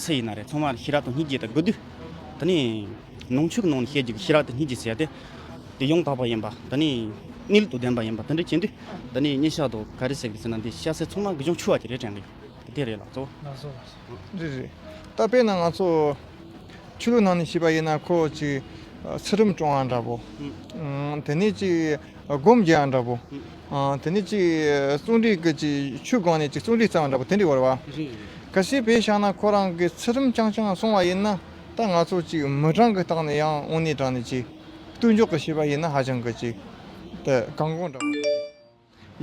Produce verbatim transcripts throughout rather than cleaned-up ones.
སུ་ཡིན་ན་རེད། ཚང་མ་ཤེས་རབ་དང་སྙིང་རྗེ་དང་དགའ་སྡུག་ད་ནི་ནང་ཆོས་ཀྱི་ནང་ནས་བཤད་རྒྱུ་གི་ཤེས་རབ་དང་སྙིང་རྗེ་ཟེར་ཡ་དེ། དེ་ཡང་དག་པ་ཡིན་པ། ད་ནི་གནས་ལུགས་དང་ལྡན་པ་ཡིན་པ། དེ་འདྲ་བྱེད་དུས་ད་ནི་ཉེ་ཆར་དུ་ག་རེ་ཟེར་གི་ཟེར་ན། འདི་སྐྱ་སེར་ཚང་མ་གི་གཞུང་ཆུ་བ་གི་རེད་དྲན་གི་ཡོད། དེ་རེད་ལགས་སོ། ལགས་སོ་ལགས་སོ། རེད་རེད། ད་དཔེར་ན་ང་ཚོ་ཆོས་ལུགས་ནང་ནས་བཤད་པ་ཡིན་ན། ཁོ་ཅིག་ཚུལ་ཁྲིམས་སྲུང་བ་འདྲ་པོ། ཨང་། དེ་ནས་ཅིག་སྒོམ་རྒྱག་འདྲ་པོ། ཨང་། དེ་ནས་ཅིག་བརྩོན་འགྲུས་ཀྱི་ཅིག་ཆོས་སྒང་ནས་ཅིག་བརྩོན་འགྲུས་བརྩམས་འདྲ་པོ་དེ་འདྲ་ཡོད་རེད་བ། རེད་རེད། གལ་སྲིད་དཔེ་བཞག་ན་ཁོ་རང་གི་ཚུལ་ཁྲིམས་རྐྱང་རྐྱང་སྲུང་བ་ཡིན་ན། ད་ང་ཚོ་ཅིག་མི་གྲངས་ཀྱི་སྟེང་ནས་ཡང་དངོས་གནས་དྲང་ནས་ཅིག་ལྟོས་འཇོག་གི་བྱས་པ་ཡིན་ན་ཧ་ཅང་གི་ཅིག་དེ་གལ་འགངས་འདྲ་པོ།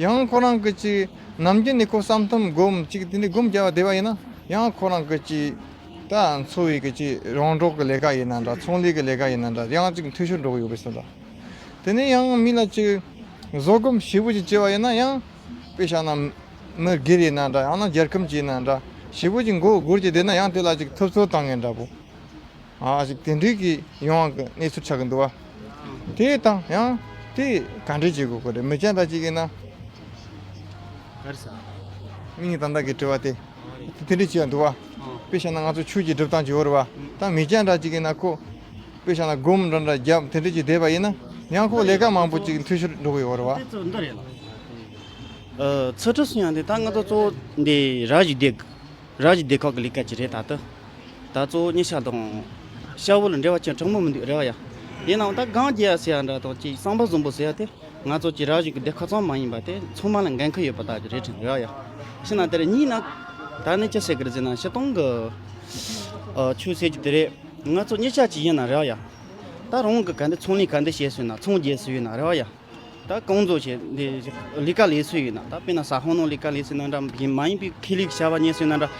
ཡང་ཁོ་རང་གི་ཅིག་ནམ་རྒྱུན་ནས་ཁོ་བསམ་གཏན་སྒོམ་ཅིག་དེ་འདྲའི་སྒོམ་རྒྱག་པ་བསྡད་པ་ཡིན་ན། ཡང་ཁོ་རང་གི་ཅིག་ད་འཚོ་བའི་གི་ཅིག་རོང་འབྲོག་གི་ལས་ཀ་ཡིན་ན་འདྲ། ཚོང་ལས་ཀྱི་ལས་ཀ་ཡིན་ན་འདྲ། ཡང་ཅིག་འཐུས་ཤོར་འགྲོ་གི་ཡོད་པའི་བཟོ་འདྲ། དེ་ནས་ཡང་མི་ལ་ཅིག་བཟོད་སྒོམ་ཞེ་པོ་ཅིག་བྱས་པ་ཡིན་ན། ཡང་དཔེ་བཞག་ན་མི་སྒེར་ཡིན་ན་འདྲ། ཡང་ན་རྒྱལ་ཁམས་ཅིག་ཡིན་ན་འདྲ། ཞེ་པོ་ཅིག་མགོ་སྒུར་གྱི་བསྡད་ན། ཡང་དེ་ལ་ཅིག་ཐུབ་ཚོད་བཏང་མཁན་འདྲ་པོ། ཨ་ཞིག་དེ་འདྲའི་གི་ཡོང་བ་གི་གནས་ཚུལ་ཆགས་ཀྱི་འདུག་བ། དེ་དང་ཡང་དེ་ག་འདྲ་བྱེད་དགོས་ཀྱི་རེད། མི་སྐྱ་འདྲ་ཅིག་ཡིན་ན། ག་རེ་ཟ། མི་ནི་ད་ལྟ་གི་དྲི་བ་དེ་དེ་འདྲ་བྱེད་ཡ་འདུག་བ། དཔེ་བཞག་ན་ང་ཚོ་ཆོས་ཀྱི་སྒྲུབ་སྟངས་ཅིག་ཡོད་རེད་བ། ད་མི་སྐྱ་འདྲ་ཅིག་ཡིན་ན་ཁོ་དཔེ་བཞག་ན་སྒོམ་འདྲ་འདྲ་བརྒྱབ་དེ་འདྲ་ཅིག་བསྡད་པ་ཡིན་ན། ཡང་ཁོ་ལས་ཀ་མང་པོ་ཅིག་འཐུས་ཤོར་འགྲོ་གི་ཡོད་རེད་བ། དེ་ཚོ་འདི་རེད་ལ། ཨ། ཚུལ་ཁྲིམས་སྲུང་ཡ་འདི་ད་ང་ཚོ་གཙོ་བོ་འདི་ར་བཞིན་སྡེ། ར་བཞིན་སྡེ་ཁག་གི་ལས་ཀ་ཅིག་རེད། ད་ལྟ་ད་གཙོ་བོ་ཉི་ཤ་དང་ཤ་བོ་ལ་འབྲེལ་བ་ཅན་དྲང་མོ་མི་འདུག་རེད་བ་ཡ། ཡིན་ནའང་ད་སྒང་རྒྱག་ཟེར་ཡ་འདྲ་དང་ཅིག་བསམ་པ་བཟང་པོ་ཟེར་ཡ་དེ་ང་ཚོ་ཅིག་ར་བཞིན་གྱི་སྡེ་ཁག་ཙམ་མ་ཡིན་པ་དེ་ཚང་མ་ལ་འགན་ཁུར་ཡོད་པ་ད་ཅིག་རེད་དྲན་རེད་བ་ཡ། ཕྱི་ན་དེར་གཉིས་ན་ད་ནི་ཅི་ཟེར་གི་རེད་ཟེར་ན། སྤྱིར་བཏང་གི་ཨ་ཆོས་ཟེར་རྒྱུ་དེ་རེད། ང་ཚོ་ཉི་ཤ་ཅིག་ཡིན་ན་རེད་བ་ཡ། ད་རང་གི་ག་འདི་ཚོང་ལས་ག་འདི་བྱེད་སྲོལ་ན། ཚོང་རྒྱག་སྲོལ་ཡོད་ན་རེད་བ་ཡ། ད་གང་ཚོ་བྱེད་འདི་ལས་ཀ་ལས་སྲོལ་ཡོད་ན། ད་དཔེར་ན་ཟ་ཁང་ནང་ལས་ཀ་ལས་སྲོལ་ན་འདྲ། ཡིན་མ་ཡིན་པའི་ཁེ་ལས་ཀྱི་བྱ་བ་གཉེར་སྲོལ་ན་འདྲ།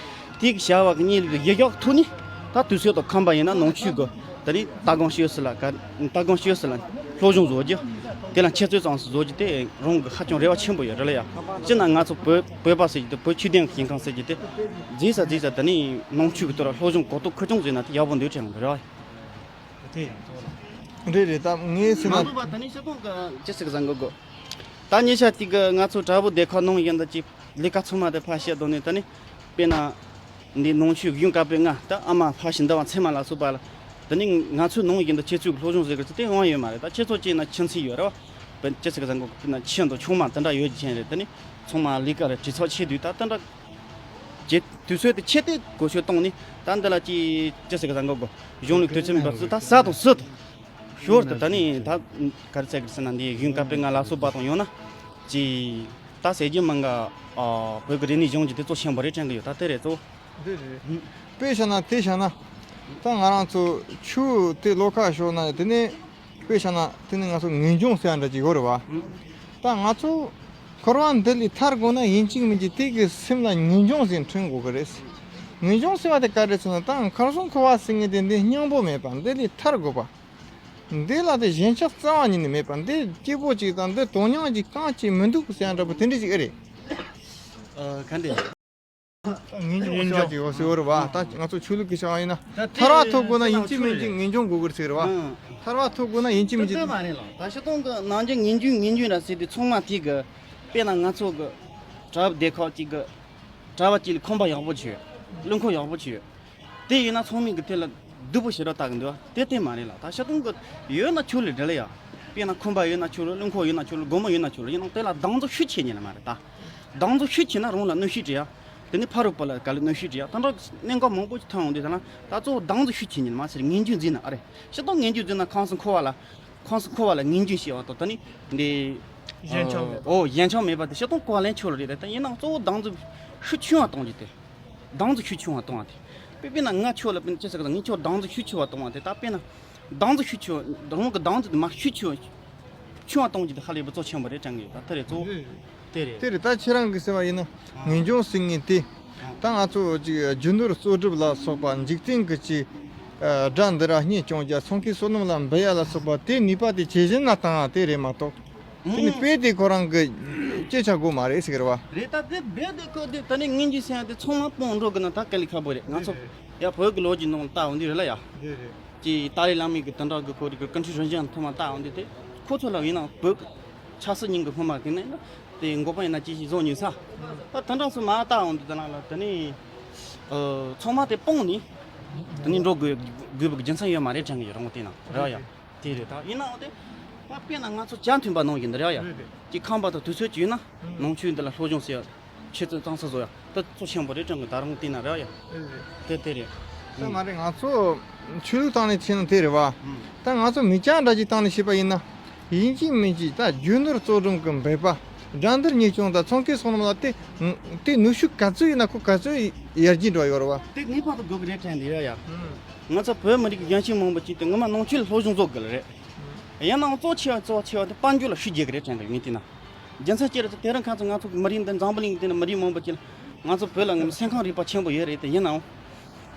དེ་གི་བྱ་བ་གི་གཉེར་ལུགས་ཀྱི་ཡིག་ཡག་ཐོག་ནས་ད་དུས་ཚོད་དང་ཁམས་པ་ཡིན་ན་ནང་ཆོས་ཀྱི་ད་རེས་ལྟ་སྒོམ་སྤྱོད་ས་ལ་ག་ལྟ་སྒོམ་སྤྱོད་ས་ལ་སློབ་སྦྱོང་བཟོ་རྒྱུ། དེ་ལ་འཆད་རྩོད་ཙམ་ཞིག་བཟོ་རྒྱུ་དེ་རང་གི་ཧ་ཅང་རེ་བ་ཆེན་པོ་ཡོད་རེད་ལ་ཡ། སྤྱིར་ན་ང་ཚོ་བོད་བོད་པ་ཟེར་རྒྱུ་དེ། བོད་ཆོས་ལྡན་གྱི་ཞིང་ཁམས་ཟེར་རྒྱུ་དེ་མཛེས་ས་མཛེས་ས། ད་ནི་ནང་ཆོས་ཀྱི་ཐོག་ལ་སློབ་སྦྱོང་གོ་རྟོགས་ཁེར་རྐྱང་བཟོས་ན་དེ་ཡག་པོ་འདུག་དྲན་གི་རེད་བ། དེ་ཡང་གཙོ་བོ་ལ། རེད་རེད། ད་ངས་ཟེར་ན། མ་འདུག་པ། ད་ནི་སྤྱིར་བཏང་གི་ཅི་ཟེར་གི་བཟང་གི་གོ། ད་ཉེ་ཆར་དེ་གི་ང་ཚོ་དྲ་བོ་སྡེ་ཁག་ནང་ཡིན་ད་ཅིག་ལས་ཀ་ཚང་མ་དེ་ཕར་བཤད་དོ་ནས། ད་ནི་དཔེར་ན་འདི་ནང་ཆོས་གཞུང་བཀའ་པོད་ལྔ། ད་ཨ་མ་ཕ་ཞིག་འདི་བ་ཚད་མ་ལ་སོགས་པ་ལ། ད་ནི་ང་ཚོའི་ནང་ཡིན་ད་ཁྱེད་ཚོའི་སློབ་སྦྱོང་ཟེར་གི་ཚེ་དེ་དབང་ཡོད་མ་རེད། ད་ཁྱེད་ཚོ་ཅིག་ན་ཁྱིམ་མཚེས་ཡོད་རེད་བ། དཔེར་ན་ཅི་ཟེར་གི་བཟང་གི་ན་ཁྱིམ་དང་ཆུང་མ་དེ་འདྲ་ཡོད་ཀྱི་ཅན་རེད། ད་ནི་ཚང་མ་ལས་ཀ་རེད། གྲོས་ཚོགས་ཆེ་དུས་ད་དེ་འདྲ། ཀྱི་དུས་ཚོད་དེ་ཆེ་སྟེ་གོ་ཆོད་གཏོང་ནས། ད་འདི་ལ་ཅི་ཅི་ཟེར་གི་བཟང་གི་གོ། གཞུང་ལུགས་དུས་ཚོད་མི་འབབ་ཚུལ་ད་ས་དང་སུ་དང་ཞོར་དུ། ད་ནི་ད་ག་རེ་ཟེར་གི་ཟེར་ན། འདི་གཞུང་བཀའ་པོད་ལྔ་ལ་སོགས་པ་དང་ཡང་ན་ཅི་ད་ཟེར་རྒྱུ་མང་ག། ཨ་བོད་ཀྱི་རིག་གནས་གཞུང་གི་དེ་གཙོ་ཆེན་པོ་རེད་དྲན་གི་ཡོད། ད་དེ་རེད་གཙོ། འདི་རེད། དཔེ་བཞག་ན་དེ་བཞག་ན། ད་ང་རང་ཚོ་ཆུ་དེ་ལོ་ཁ་ཤོར་ན་དེ་ནས། དཔེ་བཞག་ན་དེ་ནི་ང་ཚོ་ངེས་འབྱུང་ཟེར་ཡ་འདྲ་ཅིག་ཡོད་རེད་བ། ད་ང་ཚོ་འཁོར་བ་འདི་ལས་ཐར་དགོས་ན་ཡིན་གཅིག་མིན་གཅིག་དེ་གི་སེམས་ལ་ངེས་འབྱུང་ཟེར་འཁྲུངས་དགོས་ཀྱི་རེད། ངེས་འབྱུང་ཟེར་བ་དེ་ག་རེ་ཟེར་ན། ད་ཁར་སང་འཁོར་བ་ཟེར་མཁན་དེ་འདི་སྙིང་པོ་མེད་པ། འདི་ལས་ཐར་དགོས་པ། འདི་ལ་དེ་ཞེན་ཆགས་རྩ་བ་ཉིད་ནས་མེད་པ། འདི་སྐྱིད་པོ་ཅིག་དང་འདི་དོན་སྙིང་ཅིག་གང་ཅིག་མི་འདུག་ཟེར་ཡ་འདྲ་པོ་དེ་འདྲ་ཅིག་ཨེ་རེད། ཨ་ག་འདྲ། ངེས་འབྱུང་ཟེར་བ་ཅིག་ཡོད་ཟེར་བ་རེད་བ། ད་ང་ཚོ་ཆོས་ལུགས་ཀྱི་བྱ་བ་ཡིན་ན། ད་དེ་ཐར་བ་ཐོབ་དགོས་ན་ཡིན་གཅིག་མིན་གཅིག་ངེས་འབྱུང་དགོས་ཀྱི་རེད་ཟེར་བ། ཨང་། ཐར་བ་ཐོབ་དགོས་ན་ཡིན་གཅིག་མིན་གཅིག་དེ་མ་རེད་ལ། ད་སྤྱིར་བཏང་གི་ནང་བཞིན་ངེས་འབྱུང་ངེས་འབྱུང་ར་ཟེར་དུས་ཚང་མ་དེ་གི། དཔེར་ན་ང་ཚོ་གི་གྲྭ་བ་སྡེ་ཁག་ཅིག་གི་གྲྭ་བ་གཅིག་ལ་ཁང་པ་ཡག་པོ་ཅིག་ཡོད། རླངས་འཁོར་ཡག་པོ་ཅིག་ཡོད། དེ་ཡིན་ན་ཚང་མས་གི་དེ་ལ་སྡུག་པོ་ཞེ་དྲག་བལྟ་གི་འདུག་བ། དེ་དེ་མ་རེད་ལ། ད་སྤྱིར་བཏང་གི་ཡོད་ན་ཆོག་ལེ་འདྲ་ལ་ཡ། དཔེར་ན་ཁང་པ་ཡོད་ན་ཆོག་ལེ། རླངས་འཁོར་ཡོད་ན་ཆོག་ལེ། སྒོར་མོ་ཡོད་ན་ཆོག་ལེ། ཡིན་ནའང་དེ་ལ་སྡང་ཟུག་ཤུགས་ཆེ་ཉིད་ལ་མ་རེད་ད། སྡང་ཟུག་ཤུགས་ཆེ་ན་རང་ལ་གནོད་ཤུགས་སྤྲད་ཡ། དེ་ནས་ཕ་རོལ་པོ་ལ་ག་ལེར་གནོད་ཤུགས་སྤྲད་ཡ། ད་འདྲ་གནད་འགག་མང་པོ་ཞིག་ཐོན་ཡོང་དུས་ད་ན། ད་གཙོ་བོ་སྡང་ཟུག་ཤུགས་ཆེ་ཉིད་ལ་མ་ཟེར། ངེས་འབྱུང་འཛིན་ན་ཨ་རེད། སྤྱིར་བཏང་ངེས་འབྱུང་འཛིན་ན་ཁང་སང་འཁོར་བ་ལ། ཁང་སང་འཁོར་བ་ལ་ངེས་འབྱུང་ཞེས་པ་དང་། ད་ནི་འདི་ཞེན་ཆགས་མེད་པ། ཨོ་ཞེན་ཆགས་མེད་པ་དེ་སྤྱིར་བཏང་གོ་བ་ལེན་ཆོག་ལེ་རེད། ད་ཡིན་ནའང་གཙོ་བོ་སྡང་ཟུག་ཤུགས་ཆུང་བ་གཏོང་རྒྱུ་དེ། སྡང་ཟུག་ཤུགས་ཆུང་བ་གཏོང་བ་དེ། དཔེ་དཔེར་ན་ང་ཁྱོད་ལ་དཔེར་ན་ཅི་ཟེར་གི། ངས་ཁྱོད་སྡང་ཟུག་ཤུགས་ཆེ་བ་གཏོང་བ་དེ། ད་དཔེར་ན་སྡང་ཟུག་ཤུགས་ཆེ་བ། རང་གི་སྡང་ཟུག་དེ་མར་ཤུགས་ཆེ་བ་ཆུང་བ་གཏོང་རྒྱུ་དེ་ཧ་ལས་པའི་གཙོ་ཆེན་པོ་རེད་དྲན་གི་ཡོད། ད་དེ་རེད་གཙོ་བོ། དེ་རེད། དེ་རེད། ད་ཁྱེད་རང་གི་ཟེར་བ་ཡིན་ན། ངེས་འབྱུང་ཟེར་མཁན་དེ། ད་ང་ཚོ་ཅིག་རྒྱུ་ནོར་གསོག་སྒྲུབ་ལ་སོགས་པ། འཇིག་རྟེན་གྱི་ཅིག་ཨ་དགྲ་འདི་ར་སྙེད་སྐྱོང་རྒྱུ། ཚོང་ཁེ་བསོད་ནམས་ལ་འབུལ་ཡ་ལ་སོགས་པ་དེ་ནུས་པ་དེ་ཇེ་ཞན་ལ་བཏང་ཡ་དེ་རེད་མ་གཏོགས། དེ་ནི་དཔེ་དེ་ཁོ་རང་གི་སྐྱེ་ཆ་དགོས་མ་རེད་ཟེར་གི་རེད་བ། རེད། ད་དེ་རྦད་དེ་ཁོ་དེ་ད་ནི་ངེས་འབྱུང་ཟེར་ཡ་དེ་ཚང་མ་སྤོང་འགྲོ་གི་ན་ད་དཀའ་ལས་ཁག་པོ་རེད། ང་ཚོ་ཡ་བོད་ཀྱི་ལོ་རྒྱུས་ནང་ལ་ལྟ་འོང་དུས་རེད་ལ་ཡ། ཅིག་ཏཱ་ལའི་བླ་མའི་གི་དོན་དག་གི་སྐོར་གྱི་ཀུན་ཁྲིད་རིན་ཆེན་ཐོག་མ་ལྟ་འོང་དུས་དེ། ཁོ་ཚོ་ལ་ཡིན་ན་བོད་ཆབ་སྲིད་གཉིས་ཀྱི་སྔོན་མ་གི་ནས་དེ་འགོ་པ་ཡིན་ན་ཅི་ཞིག་བཟོ་མྱོང་ས། ད་དེ་འདྲ་ཚོ་མ་ལྟ་འོང་དུས་དེ་ནང་ལ་དེ་ནས། ཨ། ཚང་མ་དེ་སྤངས་ནས་དེ་ནས་འགྲོ་དགོས་དགོས་པའི་རྒྱུ་མཚན་ཡོད་མ་རེད་དྲན་གི་ཡོད། རང་དབང་བལྟས་ན་རེད་བ་ཡ། དེ་རེད། ད་ཡིན་ནའང་དེ་ད་དཔེར་ན་ང་ཚོ་བཅའ་མཐུན་པ་ནང་བཞིན་དུ་རེད་བ་ཡ། ཅིག་ཁང་པ་དང་དུས་ཚོད་ཅིག་ཡོད་ན་ནང་ཆོས་འདི་ལ་སློབ་སྦྱོང་ཟེར་ཡ། ཆེ་ཚོད་གཙང་ས་བཟོ་ཡ་ད་གཙོ་ཆེན་པོ་རེད་དྲན་གི། ད་རང་བལྟས་ན་རེད་བ་ཡ། དེ་དེ་རེད། ད་མ་རེད། ང་ཚོ་ཆོས་ལུགས་སྟེང་ནས་ཕྱིན་ན་དེ་རེད་བ། ད་ང་ཚོ་མི་སྐྱ་འདྲ་ཅིག་སྟེང་ནས་བཤད་པ་ཡིན་ན། ཡིན་གཅིག་མིན་གཅིག་ད་རྒྱུ་ནོར་བཙོག་སྒྲུང་གི་འབད་པ། དགྲ་འདུལ་ཉེས་སྐྱོན་དང་ཚོང་སྐྱེལ་སོང་ནམ་ལ་དེ་དེ་ནུས་ཤུགས་ག་ཚོད་ཡིན་ན་ཁོ་ག་ཚོད་ཡར་རྒྱས་འགྲོ་ཡོད་རེད་བ། དེ་ངེས་པར་དུ་དགོས་ཀྱི་རེད་དྲན་གི་ཡོད་ཡ། ང་ཚོ་བོད་མི་རིགས་གཞོན་སྐྱེས་མང་པོ་ཅིག་དེ་ངོ་མ་ནང་ཆོས་ལ་སློབ་སྦྱོང་བཟོ་དགོས་ལ་རེད། ཡིན་ནའང་གཙོ་ཆེ་བ་གཙོ་ཆེ་བ་དེ་དཔལ་འབྱོར་ལ་ཤུགས་རྒྱག་གི་རེད་དྲན་གི། ངས་བལྟས་ན། རྒྱུ་མཚན་ཅི་རེད་ཟེར་དེ་རིང་ཁ་ཚོ་ང་ཚོ་མི་རིགས་འདི་འཛམ་བུ་གླིང་འདི་ནས་མི་རིགས་མང་པོ་ཅིག་ལ་ང་ཚོ་བོད་ལ་ངོ་མ་སེམས་ཁམས་རིག་པ་ཆེན་པོ་ཡོད་རེད་དེ། ཡིན་ནའང་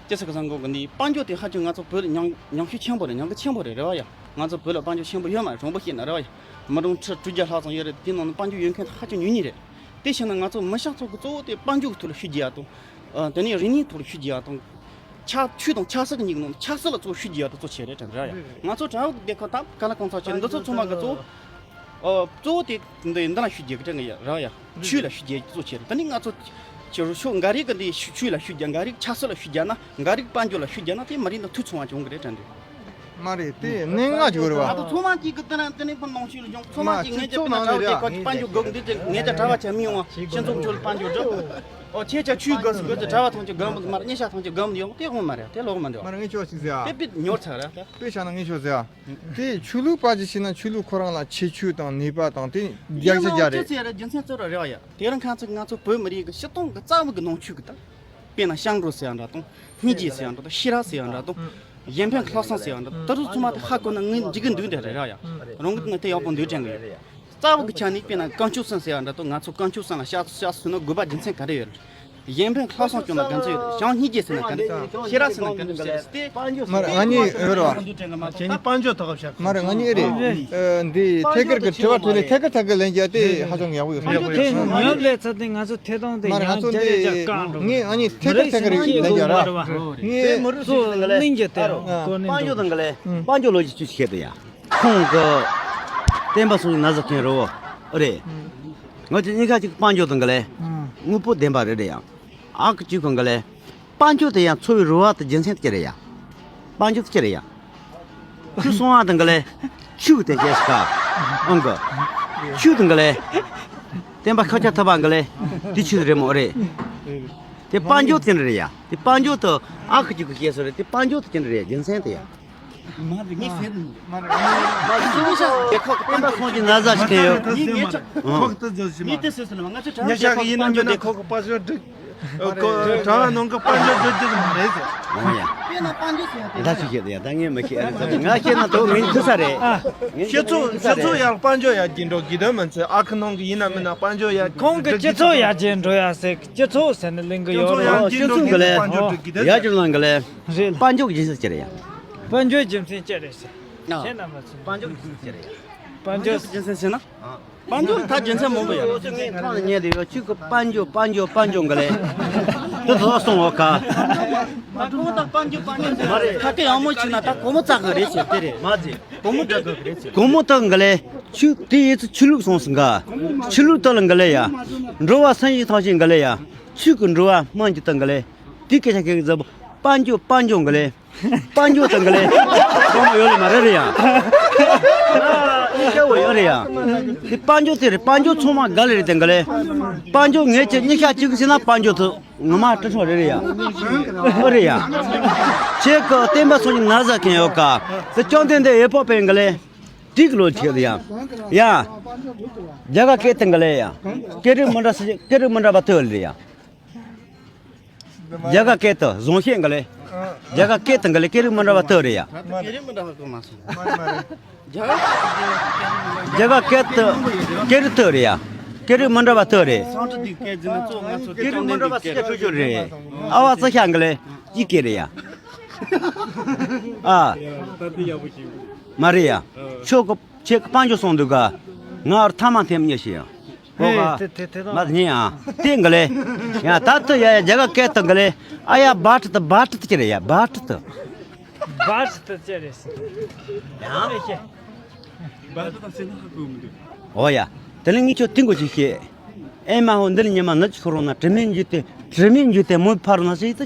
ཅི་ཟེར་གི་བཟང་གོ་གི་འདི་དཔལ་འབྱོར་དེ་ཧ་ཅང་ང་ཚོ་བོད་ལ་ཉམས་ཉམས་ཤུགས་ཆེན་པོ་རེད། ཉམས་རྒུ་ཆེན་པོ་རེད་རེད་བ་ཡ། ང་ཚོ་བོད་ལ་དཔལ་འབྱོར་ཆེན་པོ་ཡོད་མ་རེད། དྲང་པོ་བཤད་ན་རེད་བ་ཡ། མི་གྲངས་ཁྲི་དྲུག་བརྒྱ་ལྷག་ཙམ་ཡོད་རེད། དེ་ནང་ནས་དཔལ་འབྱོར་ཡོད་མཁན་དེ་ཧ་ཅང་ཉུང་ཉུང་རེད། དེ་བྱས་ན་ང་ཚོ་མི་ཤ་ཚོགས་ཀྱི་གཙོ་བོ་དེ་དཔལ་འབྱོར་གྱི་ཐོག་ལ་ཤུགས་རྒྱག་ཡ་དང་། ཨ། དེ་ནས་རིག་གནས་ཐོག་ལ་ཤུགས་རྒྱག་ཡ་དང་། ཆབ་ཆོས་དང་ཆབ་སྲིད་ཀྱི་ཉིན་ནང་ཆབ་སྲིད་ལ་གཙོ་ཤུགས་རྒྱག་ཡ་དེ་གཙོ་ཆེ་རེད་དྲན་ར་ཡ། ང་ཚོ་གྲྭ་བ་སྡེ་ཁག་དང་ཀ་ལ་གང་ཚ་ཆེ་འདི་ཚོ་ཚང་མ་གི་གཙོ་བོ། ཨ། གཙོ་བོ་དེ་འདི་འདི་ལ་ཤུགས་རྒྱག་གི་དྲན་གི་ཡ་ར་ཡ། ཆོས་ལ་ཤུགས་རྒྱག་གཙོ་ཆེ་རེད། ད་ནི་ང་ཚོ་ཆོས་ཆོས་འགའ་རེ་གི་འདི་ཆོས་ལ་ཤུགས་རྒྱག་འགའ་རེ་ཆབ་སྲིད་ལ་ཤུགས་རྒྱག་ན་འགའ་རེ་དཔལ་འབྱོར་ལ་ཤུགས་རྒྱག་ན་དེ་མི་རིགས་འདི་འཐུས་ཚང་བ་བྱུང་གི་རེད་དྲན་འདུག། མ་རེད། དེ་གནད་འགག་ཅིག་རེད་བ། ད་དུང་ཚང་མ་གཅིག་གི་དེ་རིང་དེ་ནས་ཕུ་ནང་ཆོས་ལ་སྦྱོང་། ཚང་མ་གཅིག་ངས་ཀྱང་ཕུ་ན་གྲྭ་བ་དེ་ཁ་ཅིག་དཔལ་འབྱོར་དགོས་འདི་ཅིག་ངས་ཀྱང་གྲྭ་བ་ཆ་མི་ཡོང་བ་སྤྱི་ཚོགས་ཁྲོད་ལ་དཔལ་འབྱོར་སྒྲུབ། ཨོ་ཁྱེད་ཅག་ཆོས་དགོས་སུ་དགོས་ཏེ་གྲྭ་བ་ཐམས་ཅད་དགོས་མི་མ་རེད། སྙན་ཤག་ཐམས་ཅད་དགོས་མི་ཡོང་དེ་འོང་མ་རེད། དེ་ལོག་མི་འདུག། མ་རེད། ངས་ཁྱོད་ཅིག་ཟེར་ཨ། དེ་པི་ཉོར་ཚར་ར། དཔེ་བཞག་ན་ངས་ཁྱོད་ཟེར་ཨ། དེ་ཆོས་ལུགས་པ་ཅིག་ཤེས་ན་ཆོས་ལུགས་ཁོ་རང་ལ་ཁྱད་ཆོས་དང་ནུས་པ་དང་དེ་རྒྱག་ཆ་རྒྱག་རེད། ཅི་ཟེར་རྒྱུ་མཚན་གཙོ་བོ་རེད་བ་ཡ། དེ་རིང་ཁ་ཚིག་ང་ཚོ་བོད་མི་རིགས་ཀྱི་སྤྱི་བཏང་གི་རྩ་བ་གི་ནང་ཆོས་ཀྱི་ད། དཔེར་ན་སྐྱབས་འགྲོ་ཟེར་ཡ་འདྲ་དང་། སྙིང་རྗེ་ཟེར་ཡ་འདྲ་དང་། ཤེས་རབ་ཟེར་ཡ་འདྲ་དང་། གཞན་ཕན་ལྷག་བསམ་ཟེར་ཡ་འདྲ་དང་། དེ་ཚོ་ཚང་མ་དེ་ཧ་གོ་ན་ངས་འཇིགས་གི་འདུག་དེ་རེད་ར་ཡ། རང་གི་ང་དེ་ཡག་པོ་འདུག་དྲན་གི་ཡོད། རྩ་བ་གི་ཆ་ནས་དཔེར་ན་དཀོན་མཆོག་གསུམ་ཟེར་ཡ་འདྲ་དང་། ང་ཚོ་དཀོན་མཆོག་གསུམ་ལ་ཤ་ཤ་ཟོས་ན་དགོས་པ་རྒྱུ་མཚན་ག་རེ་ཡོད་རེད། གཞན་ཕན་ལྷག་བསམ་སྐྱོང་ན་དགའ་ཚོད་ཡོད་རེད། བྱམས་སྙིང་རྗེ་ཟེར་ན་ག་རེ། ཤེས་རབ་ཟེར་ན་ག་རེ་ཟེར་ཏེ། མ་རེད། ང་གཉིས་ཡོད་རེད་བ། ཁྱེད་གཉིས་དཔལ་འབྱོར་ཐོག་བཤད། མ་རེད། ང་གཉིས་ཨེ་རེད། ཨ། འདི་ཐད་ཀར་གྱི་དྲི་བ་དྲིས་ལན་ཐད་ཀར་ཐད་ཀར་ལན་རྒྱག་དེ་ཧ་ཅང་ཡག་པོ་ཡོད། དེ་ཉོབ་ལས་ཚ་དེ་ང་ཚོ་ཐད་གཏོང་དེ་མ་རེད། ང་ཡང་ཚོ་བརྒྱ་ཡས་བརྒྱ་བཀག་འགྲོ། འདི་ངས་ཨ་ནི་ཐད་ཀར་ཐད་ཀར་ལན་རྒྱག་ར། ངས་མི་རིགས་སུ་ལ་གླིང་གི་དེ་ཨ། གོ་གནས་དཔལ་འབྱོར་དང་ག་ལས། ཨ། དཔལ་འབྱོར་ལོ་རྒྱུས་ཅིག་བཤད་དུ་ཡ། ཁོང་གི་བསྟན་པ་སྲུང་ན་ཟ་མཁན་རེད་བ། ཨ་རེད། ང་ཚོ་གཉིས་ཀ་གཅིག་དཔལ་འབྱོར་དང་ག་ལས། དངོས་པོ་ལྡན་པ་རེད་རེད་ཡ། ཨ་ཁུ་གཅིག་གང་ག་ལས། དཔལ་འབྱོར་དེ་ཡང་འཚོ་བའི་རོལ་བ་དང་རྒྱུ་མཚན་དེ་ཅི་རེད་ཡ། དཔལ་འབྱོར་དེ་ཅི་རེད་ཡ། ཁྱོད་སོང་བ་དང་ག་ལས། ཆོས་དེ་ཅི་ཞིག་ག་ཨང་གི། ཆོས་དང་ག་ལས། བསྟན་པ་ཁ་ཆག་ཐུབ་པ་ག་ལས། དེ་ཆོས་རེད་མོ་རེད། དེ་དཔལ་འབྱོར་དེ་འདྲ་རེད་ཡ། དེ་དཔལ་འབྱོར་དུ་ཨ་ཁུ་གཅིག་གི་སྐྱེས་སོ་རེད། དེ་དཔལ་འབྱོར་དེ་ཅི་འདྲ་རེད། རྒྱུ་མཚན་དེ་ཡ། མ་རེད། ངས་ཟེར་ནི། མ་རེད། ང་ཚོ་ཤ་དེ་ཁོག་བསྟན་པ་སྲུང་གི་ན་ཟ་ཞིག་ཡོད། ངས་ངས་ཁོག་ཏུ་བཟོ་ཞིག་མ་ངས་དེ་ཟེར་ཟེར་ལ་ང་ཚོ་གྲྭ་ཉ་ཤ་གི་ཡིན་ན་མིན་ན་ཁོག་གི་པ་ཤོ་འགྲིག། ཁོ་གྲྭ་ནང་གི་དཔལ་འབྱོར་བསྒྲུབ་རྒྱུ་མ་རེད་ཟེར། འོ་ཡ། དཔེར་ན་དཔལ་འབྱོར་ཟེར་ཡ་དེ། ད་ཅི་བཤད་ཡ། ད་ངས་མི་ཤེས། ཨ་རེ་ཟེར་ང་ཤེས་ན་དོ་ངས་ཐུ་ས་རེད། ངས་སྤྱི་ཚོགས་ཐུ་ས་སྤྱི་ཚོགས་རེད། ཡར་དཔལ་འབྱོར་ཡར་རྒྱས་འགྲོ་གི་དོན་མིན་ཚེ་ཨ་ཁུ་ནང་གི་ཡིན་ན་མིན་ན་དཔལ་འབྱོར་ཡར་ཁོང་གི་སྤྱི་ཚོགས་ཡར་རྒྱས་འགྲོ་ཡ་ཟེར། སྤྱི་ཚོགས་ཟེར་ནི་གླེང་གི་ཡོད་རེད། སྤྱི་ཚོགས་ཡར་རྒྱས་འགྲོ་གི་དཔལ་འབྱོར་སྒྲུབ་གི་དོན་ཡར་རྒྱས་ལ་གི་ལས། རེད། དཔལ་འབྱོར་གྱི་རྒྱུ་མཚན་ཅི་རེད་ཡ། དཔལ་འབྱོར་རྒྱུ་མཚན་ཅི་རེད་ཟེར། ཨ། ཁྱེད་རྣམ་པ་ཚོ། དཔལ་འབྱོར་གྱི་རྒྱུ་མཚན་ཅི་རེད་ཡ། དཔལ་འབྱོར་གྱི་རྒྱུ་མཚན་ཟེར་ན། དཔལ་འབྱོར་ད་རྒྱུ་མཚན་མང་པོ་ཡོད། ངས་ཁོང་ལ་ཉན་དེ་ཡོད། ཁྱོད་ཀྱི་དཔལ་འབྱོར་དཔལ་འབྱོར་དཔལ་འབྱོར་གི་ལས། དེ་ཚོ་སོང་བ་ཁ། མ་གོ་ད་དཔལ་འབྱོར་དཔལ་འབྱོར་ཟེར་ཁ་སྐད་ཡང་མོ་ཆེ་ན་ད་གོ་མོ་ཙག་གི་རེད་ཟེར་དེ་རེད། མ་ཟེར། གོ་མོ་ཙག་གི་རེད་ཟེར། གོ་མོ་ཙག་གི་ལས། ཁྱོད་དེ་ཡིད་ཚུལ་ཆོས་ལུགས་སོང་སོང་ག་ཆོས་ལུགས་ལྟ་ལ་གི་ལས་ཡ། འགྲོ་བ་སེམས་ཅན་ཐམས་ཅད་གི་ལས་ཡ། ཆོས་ཀྱི་འགྲོ་བ་སྨོན་རྒྱུ་དང་གི་ལས། དེ་སྐད་ཆ་སྐད་གི་ཟབ། དཔལ་འབྱོར་དཔལ་འབྱོར་གི་ལས། དཔལ་འབྱོར་དང་གི་ལས། གོ་མོ་ཡོད་ལ་མ་རེད་རེད་ཡ། ཨ་ནི་སྐྱ་བོ་ཡོད་རེད་ཡ། དེ་དཔལ་འབྱོར་དེ་རེད། དཔལ་འབྱོར་ཚང་མ་ག་ལ་རེད་དང་གི་ལས། དཔལ་འབྱོར་ངས་ཁྱེད་གཉིས་ཤ་གཅིག་ཟེར་ན་དཔལ་འབྱོར་དུ་ངོ་མ་སྤྲོ་ཚོགས་རེད་རེད་ཡ། ཨོ་རེད་ཡ། ཁྱེད་ཀྱི་བསྟན་པ་སོགས་ཀྱི་ན་ཟ་མཁན་ཡོད་ཀ་ཙི་ཅང་དེ་འདི་ཨེ་པོ་པན་གི་ལས། དེ་གི་ལོ་ཁྱེད་ཡ། ཡ། རྒྱ་གར་སྐད་དང་གི་ལས་ཡ། སྐད་རིགས་མི་འདྲ་ས་སྐད་རིགས་མི་འདྲ་བ་ཐོས་རེད་ཡ། རྒྱ་གར་སྐད་དུ་བཟང་ཤེས་འགའ་ལས། རྒྱ་གར་སྐད་དུ་འགའ་ལས་སྐད་རིགས་མི་འདྲ་བ་ཐོས་རེད་ཡ། སྐད་རིགས་མི་འདྲ་བ་གོ་མ་སོང་། རྒྱ་གར་སྐད་དུ་སྐད་རིགས་ཐོས་རེད་ཡ། སྐད་རིགས་མི་འདྲ་བ་ཐོས་རེད། སང་ཁྲི་དེ་སྐད་འཛིན་ན་གཙོ་ང་ཚོ་སྐད་རིགས་མི་འདྲ་བ་སྐད་ཐོས་ཆོག་རེད། ཨ་བ་ཙི་ཤ་འགའ་ལས་ཅི་སྐད་རེད་ཡ། ཨ། མ་རེད་ཡ། ཆོག་གི། ཁྱེད་ཀྱི་དཔལ་འབྱོར་སོང་འདུག་ག་ང་བར་ཐ་མ་ཐེམ་ཉེ་ཞིག་ཡང་། ཧོ་ག་ཧེ་དེ་དེ་དེ་དང་། མ་ཉེ་ཡང་དེ་འགའ་ལས། ཡང་ད་ལྟ་ཡ་ཡ་རྒྱ་གར་སྐད་དུ་འགའ་ལས། ཨ་ཡ་བྷ་ཏི་དུ་བྷ་ཏི་དུ་ཅི་རེད་ཡ་བྷ་ཏི་དུ། བྷ་ཏི་དུ་ཅི་རེད་ཟེར། ཡང་ཨེ་ཤེ། བྷ་ཏི་དུ་ཟེར་ན་ཧ་གོ་མི་འདུག། ཨོ་ཡ། དེ་ནས་ངས་ཁྱོད་དེ་འགོ་ཅིག་བཤད། ཨེ་མ་ཧོ་འདིར་ཉི་མ་ནུབ་ཅིག་ཁོ་རང་ན་དྲི་མེད་འཇུ་དེ་དྲི་མེད་འཇུ་དེ་མོས་ཕ་རོ་ན་ཟེར་དུ།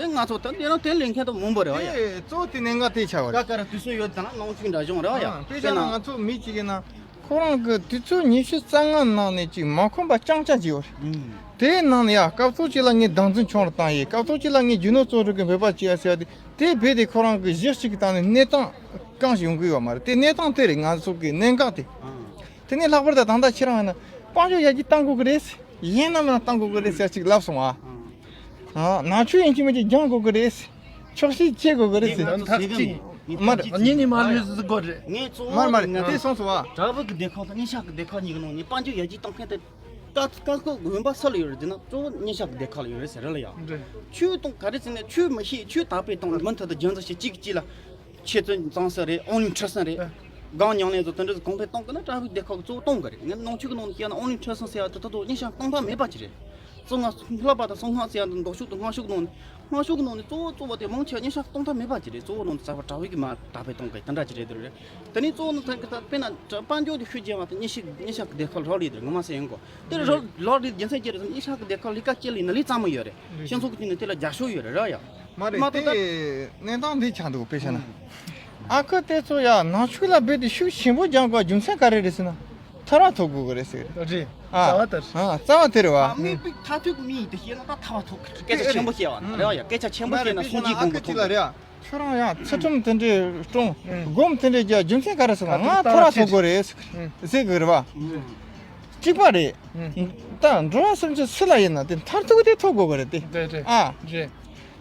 ཨེ། ང་ཚོ་ད་འདི་རང་དེ་ལེན་མཁན་དུ་མང་པོ་རེད་བ་ཡ། དེ་གཙོ་བོ་དེ་གནད་འགག་དེ་ཆགས་པ་རེད། ཀ་ཀ་ར་དུས་ཚོད་ཡོད་དང་ནང་ཆུང་འདྲ་བྱུང་རེད་བ་ཡ། ཨ། དཔེ་བཞག་ན་ང་ཚོ་མི་གཅིག་ཡིན་ན་ཁོ་རང་གི་དུས་ཚོད་ཉི་ཤུ་རྩ་ལྔ་ནང་ནས་ཅིག་མ་ཁོམ་པ་རྐྱང་རྐྱང་ཅིག་ཡོད་རེད། ཨུམ། དེའི་ནང་ནས་ཡ་སྐབས་ཐོག་ཅིག་ལ་ངས་བདག་འཛིན་ཆུང་རུ་བཏང་ཡས། སྐབས་ཐོག་ཅིག་ལ་ངས་རྒྱུ་ནོར་བཙོག་སྒྲུག་གི་འབད་པ་བྱས་ཡ་ཟེར་བ་དེ། དེ་རྦད་དེ་ཁོ་རང་གི་གཞི་གཅིག་གི་སྟེང་ནས་གནས་སྟངས་གང་ཞིག་ཡོང་གི་ཡོད་མ་རེད། དེ་གནས་སྟངས་དེ་རེད་ང་ཚོ་གི་གནད་འགག་དེ། ཨང་། དེ་ནས་ལྷག་པར་དུ་ད་ལྟ་ཁྱེད་རང་ཡིན་ན་དཔལ་འབྱོར་ཡར་རྒྱས་གཏང་དགོས་ཀྱི་རེད། ཡིན་ནམ་ཡང་གཏང་དགོས་ཀྱི་རེད་ཟེར་ཅིག་ལབ་སོང་ཨ། ཨང་། ཨ། ནང་ཆོས་ཡིན་གཅིག་མིན་གཅིག་སྦྱང་དགོས་ཀྱི་རེད། ཆོག་ཤེས་བྱེད་དགོས་ཀྱི་རེད་ཟེར། ང་ཚོ་ཟེར་གི་མེད། མར་གཉིས་ནས་མར་ལུས་ཟིན་དགོས་རེད། ངས་གཙོ་བོ་མར་མར་ང་དེ་ཚོ་སོང་སོང་ཨ། དྲ་བ་གི་སྡེ་ཁག་དང་ཉིན་ཞག་གི་སྡེ་ཁག་གཉིས་ཀྱི་ནང་ནས་དཔལ་འབྱོར་ཡར་རྒྱས་གཏོང་མཁན་དེ་དཀའ་དཀའ་ཁག་དགོན་པ་ས་ལ་ཡོད་རེད་ཟེར་ན། གཙོ་བོ་ཉིན་ཞག་གི་སྡེ་ཁག་ལ་ཡོད་རེད་ཟེར་རེད་ལ་ཡ། འདྲ། ཆོས་གཏོང་ག་རེ་ཟེར་ན་ཆོས་མི་ཤེས། ཆོས་དར་སྤེལ་གཏོང་མུ་མཐུད་དུ་རྒྱུན་འཛིན་བྱེད་གཅིག་གཅིག་ལ། ཆེ་བཙུན་གཙང་སེལ་རེད། ཨོང་ལིང་ཁྲི་སེང་རེད། ཨ། སྒང་ཉམས་ལེན་ཚོ་དེ་འདྲ་གོང་འཕེལ་གཏོང་དགོས་ན་དྲ་བའི་སྡེ་ཁག་གཙོ་བོ་གཏོང་དགོས་རེད། ངས་ནང་ཆོས་ཀྱི་ནང་ནས་བཤད་ན་ཨོང་ལིང་ཁྲི་སེང་ཟེར་ཡ་དེ་ད་དུང་ཉིན་ཞག་གཏོང་ཐབས་མེད་པ་ཅིག་རེད། གཙོ་ང་བསླབ་པ་དང་གསང་སྔགས་ཟེར་ཡ་དེ་མདོ་ཕྱོགས་དང་སྔགས་ཕྱོགས་ནང་ནས། སྔགས་ཕྱོགས་ཀྱི་ནང་ནས་གཙོ་བོ་གཙོ་བོ་དེ་མང་ཆེ་བ་ཉིན་ཞག་གཏོང་ཐབས་མེད་པ་ཅིག་རེད། གཙོ་བོ་ནང་དུ་རྩ་བ་དྲ་བའི་གི་མ་དར་སྤེལ་གཏོང་དགོས་དེ་འདྲ་ཅིག་རེད། དེ་རེད། དེ་ནས་གཙོ་བོ་ནང་ཐད་ཀྱི་ད་དཔེར་ན་དཔལ་འབྱོར་དེ་ཤུགས་རྒྱས་པ་དང་ཉིན་ཞག་ཉིན་ཞག་གི་སྡེ་ཁག་རག་ལས་དེ་ངོ་མ་ཟེར་ཡོང་གོ། དེ་རེད། རག་ལས་རྒྱུ་མཚན་ཅི་རེད་ཟེར་ན་ཉིན་ཞག་གི་སྡེ་ཁག་ལས་ཀ་སྤྱི་ལ་ཡིན་ན་ལས་གཙང་མ་ཡོད་རེད། སྤྱི་ཚོགས་ཀྱི་དུས་ནས་དེ་ལ་རྒྱབ་སྐྱོར་ཡོད་རེད་ར་ཡ། མ་རེད། མ་གཏོགས་དེ་གནས་སྟངས་འདི་ཆགས་འདུག་དཔེ་བཤད་ན། ཨ་ཁུ་དེ་ཚོ་ཡ་ནང་ཆོས་ལ་རྦད་དེ་ཤུགས་ཆེན་པོ་སྦྱང་དགོས་རྒྱུ་མཚན་ག་རེ་རེད་ཟེར་ན། ཐར་བ་ཐོབ་དགོས་ཀྱི་རེད་ཟེར། རེད། ཨ། རྩ་བ་དེ་རེད། ཨ། རྩ་བ་དེ་རེད་བ། ཨ། མི་པིག་ཐ་ཐུག་མི་ཡིན་དེ་བཤད་ན་ད་ཐར་བ་ཐོབ་ཀྱི་རེད། སྐད་ཆ་ཆེན་པོ་བཤད་བ་ན་རེད་བ་ཡ། སྐད་ཆ་ཆེན་པོ་བཤད་ན་སངས་རྒྱས་གོ་འཕང་ཐོབ་ཀྱི་རེད། ཁྱོད་རང་ཡང་ཚུལ་ཁྲིམས་དེ་འདྲའི་སྲུང་། སྒོམ་དེ་འདྲའི་རྒྱག་རྒྱུ་མཚན་ག་རེ་ཟེར་ན། ང་ཐར་བ་ཐོབ་དགོས་རེད་ཟེར་གི་རེད་བ། གཅིག་པ་རེད། ད་འགྲོ་བ་སེམས་ཅན་སུ་ལ་ཡིན་ན་དེ་མཐར་ཐུག་དེ་ཐོབ་དགོས་ཀྱི་རེད་དེ། རེད་རེད། ཨ། རེད།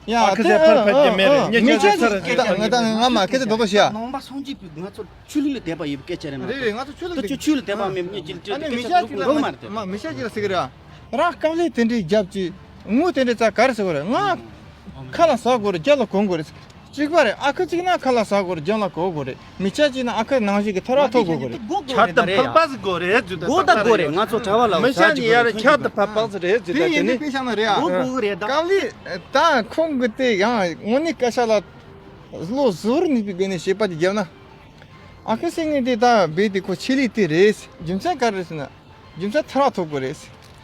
ཡ། ཨ་ཁུ་དེ་ཚེ་ཕར་ཕར་གྱི་མེད་རེད། ཨ། ཉེ་ཉེ་ཆར་ཚར་ད་ང་ད་ང་མ་སྐད་ཆ་རྡོག་རྡོག་བཤད་ཡ། ནང་པ་སངས་རྒྱས་པའི་ང་ཚོ་ཆོས་ལུགས་ལ་དད་པ་ཡོད་པའི་སྐད་ཆ་རེད་མ་རེད། རེད་རེད། ང་ཚོ་ཆོས་ལུགས་ད་ཆོས་ཆོས་ལ་དད་པ་མེད་མཁན་གྱི་ལ་ཨ་ནི་སྐད་མི་ཆ་ཆགས་ཅིག་ལ་འགྲོ་གི་མ་རེད་དེ། མ་མི་ཆ་ཅིག་ལ་ཟེར་གི་རེད། རང་དཀའ་ལས་དེ་འདྲའི་རྒྱབ་ཀྱི་དངུལ་དེ་འདྲའི་ཙག་ག་རེ་ཟེར་གི་རེད། ང་ཁ་ལ་ཟ་དགོས་རེད། རྒྱབ་ལ་གོན་དགོས་རེད། གཅིག་པ་རེད། ཨ་ཁུ་གཅིག་ན་ཁ་ལ་ཟ་དགོས་རེད། རྒྱབ་ལ་གོན་དགོས་རེད། མི་ཆ་གཅིག་ན་ཨ་ཁུ་ནང་བཞིན་གྱི་ཐར་བ་ཐོབ་དགོས་དགོས་རེད། ཆར་དང་ཕག་པ་ཟིག་དགོས་རེད་ཟེར། སྒོ་ད་དགོས་རེད། ང་ཚོ་གྲྭ་བ་ལ་མི་ཤ་ཉི་ཡར་ཆར་དང་ཕག་པ་ཟིག་རེད་ཟེར། དེ་ད་ཡིན་དེ་དུས་ནི་དཔེ་བཞག་ན་རེད་ཨ། སྒོ་དགོས་ཀྱི་རེད་ད། དཀའ་ལས་ད་ཁོང་གི་དེ་ཡང་དངོས་གནས་སྐད་ཆ་ལ་བློ་གཟུ་བོར་གནས་པའི་སྒོ་ནས་བཤད་པ་དེ་བརྒྱབ་ན། ཨ་ཁུ་སེང་གེ་དེ་ད་རྦད་དེ་ཁོ་ཆེད་ལས་དེ་རེད། རྒྱུ་མཚན་ག་རེ་ཟེར་ན། རྒྱུ་མཚན་ཐར་བ་ཐོབ་དགོས་རེད།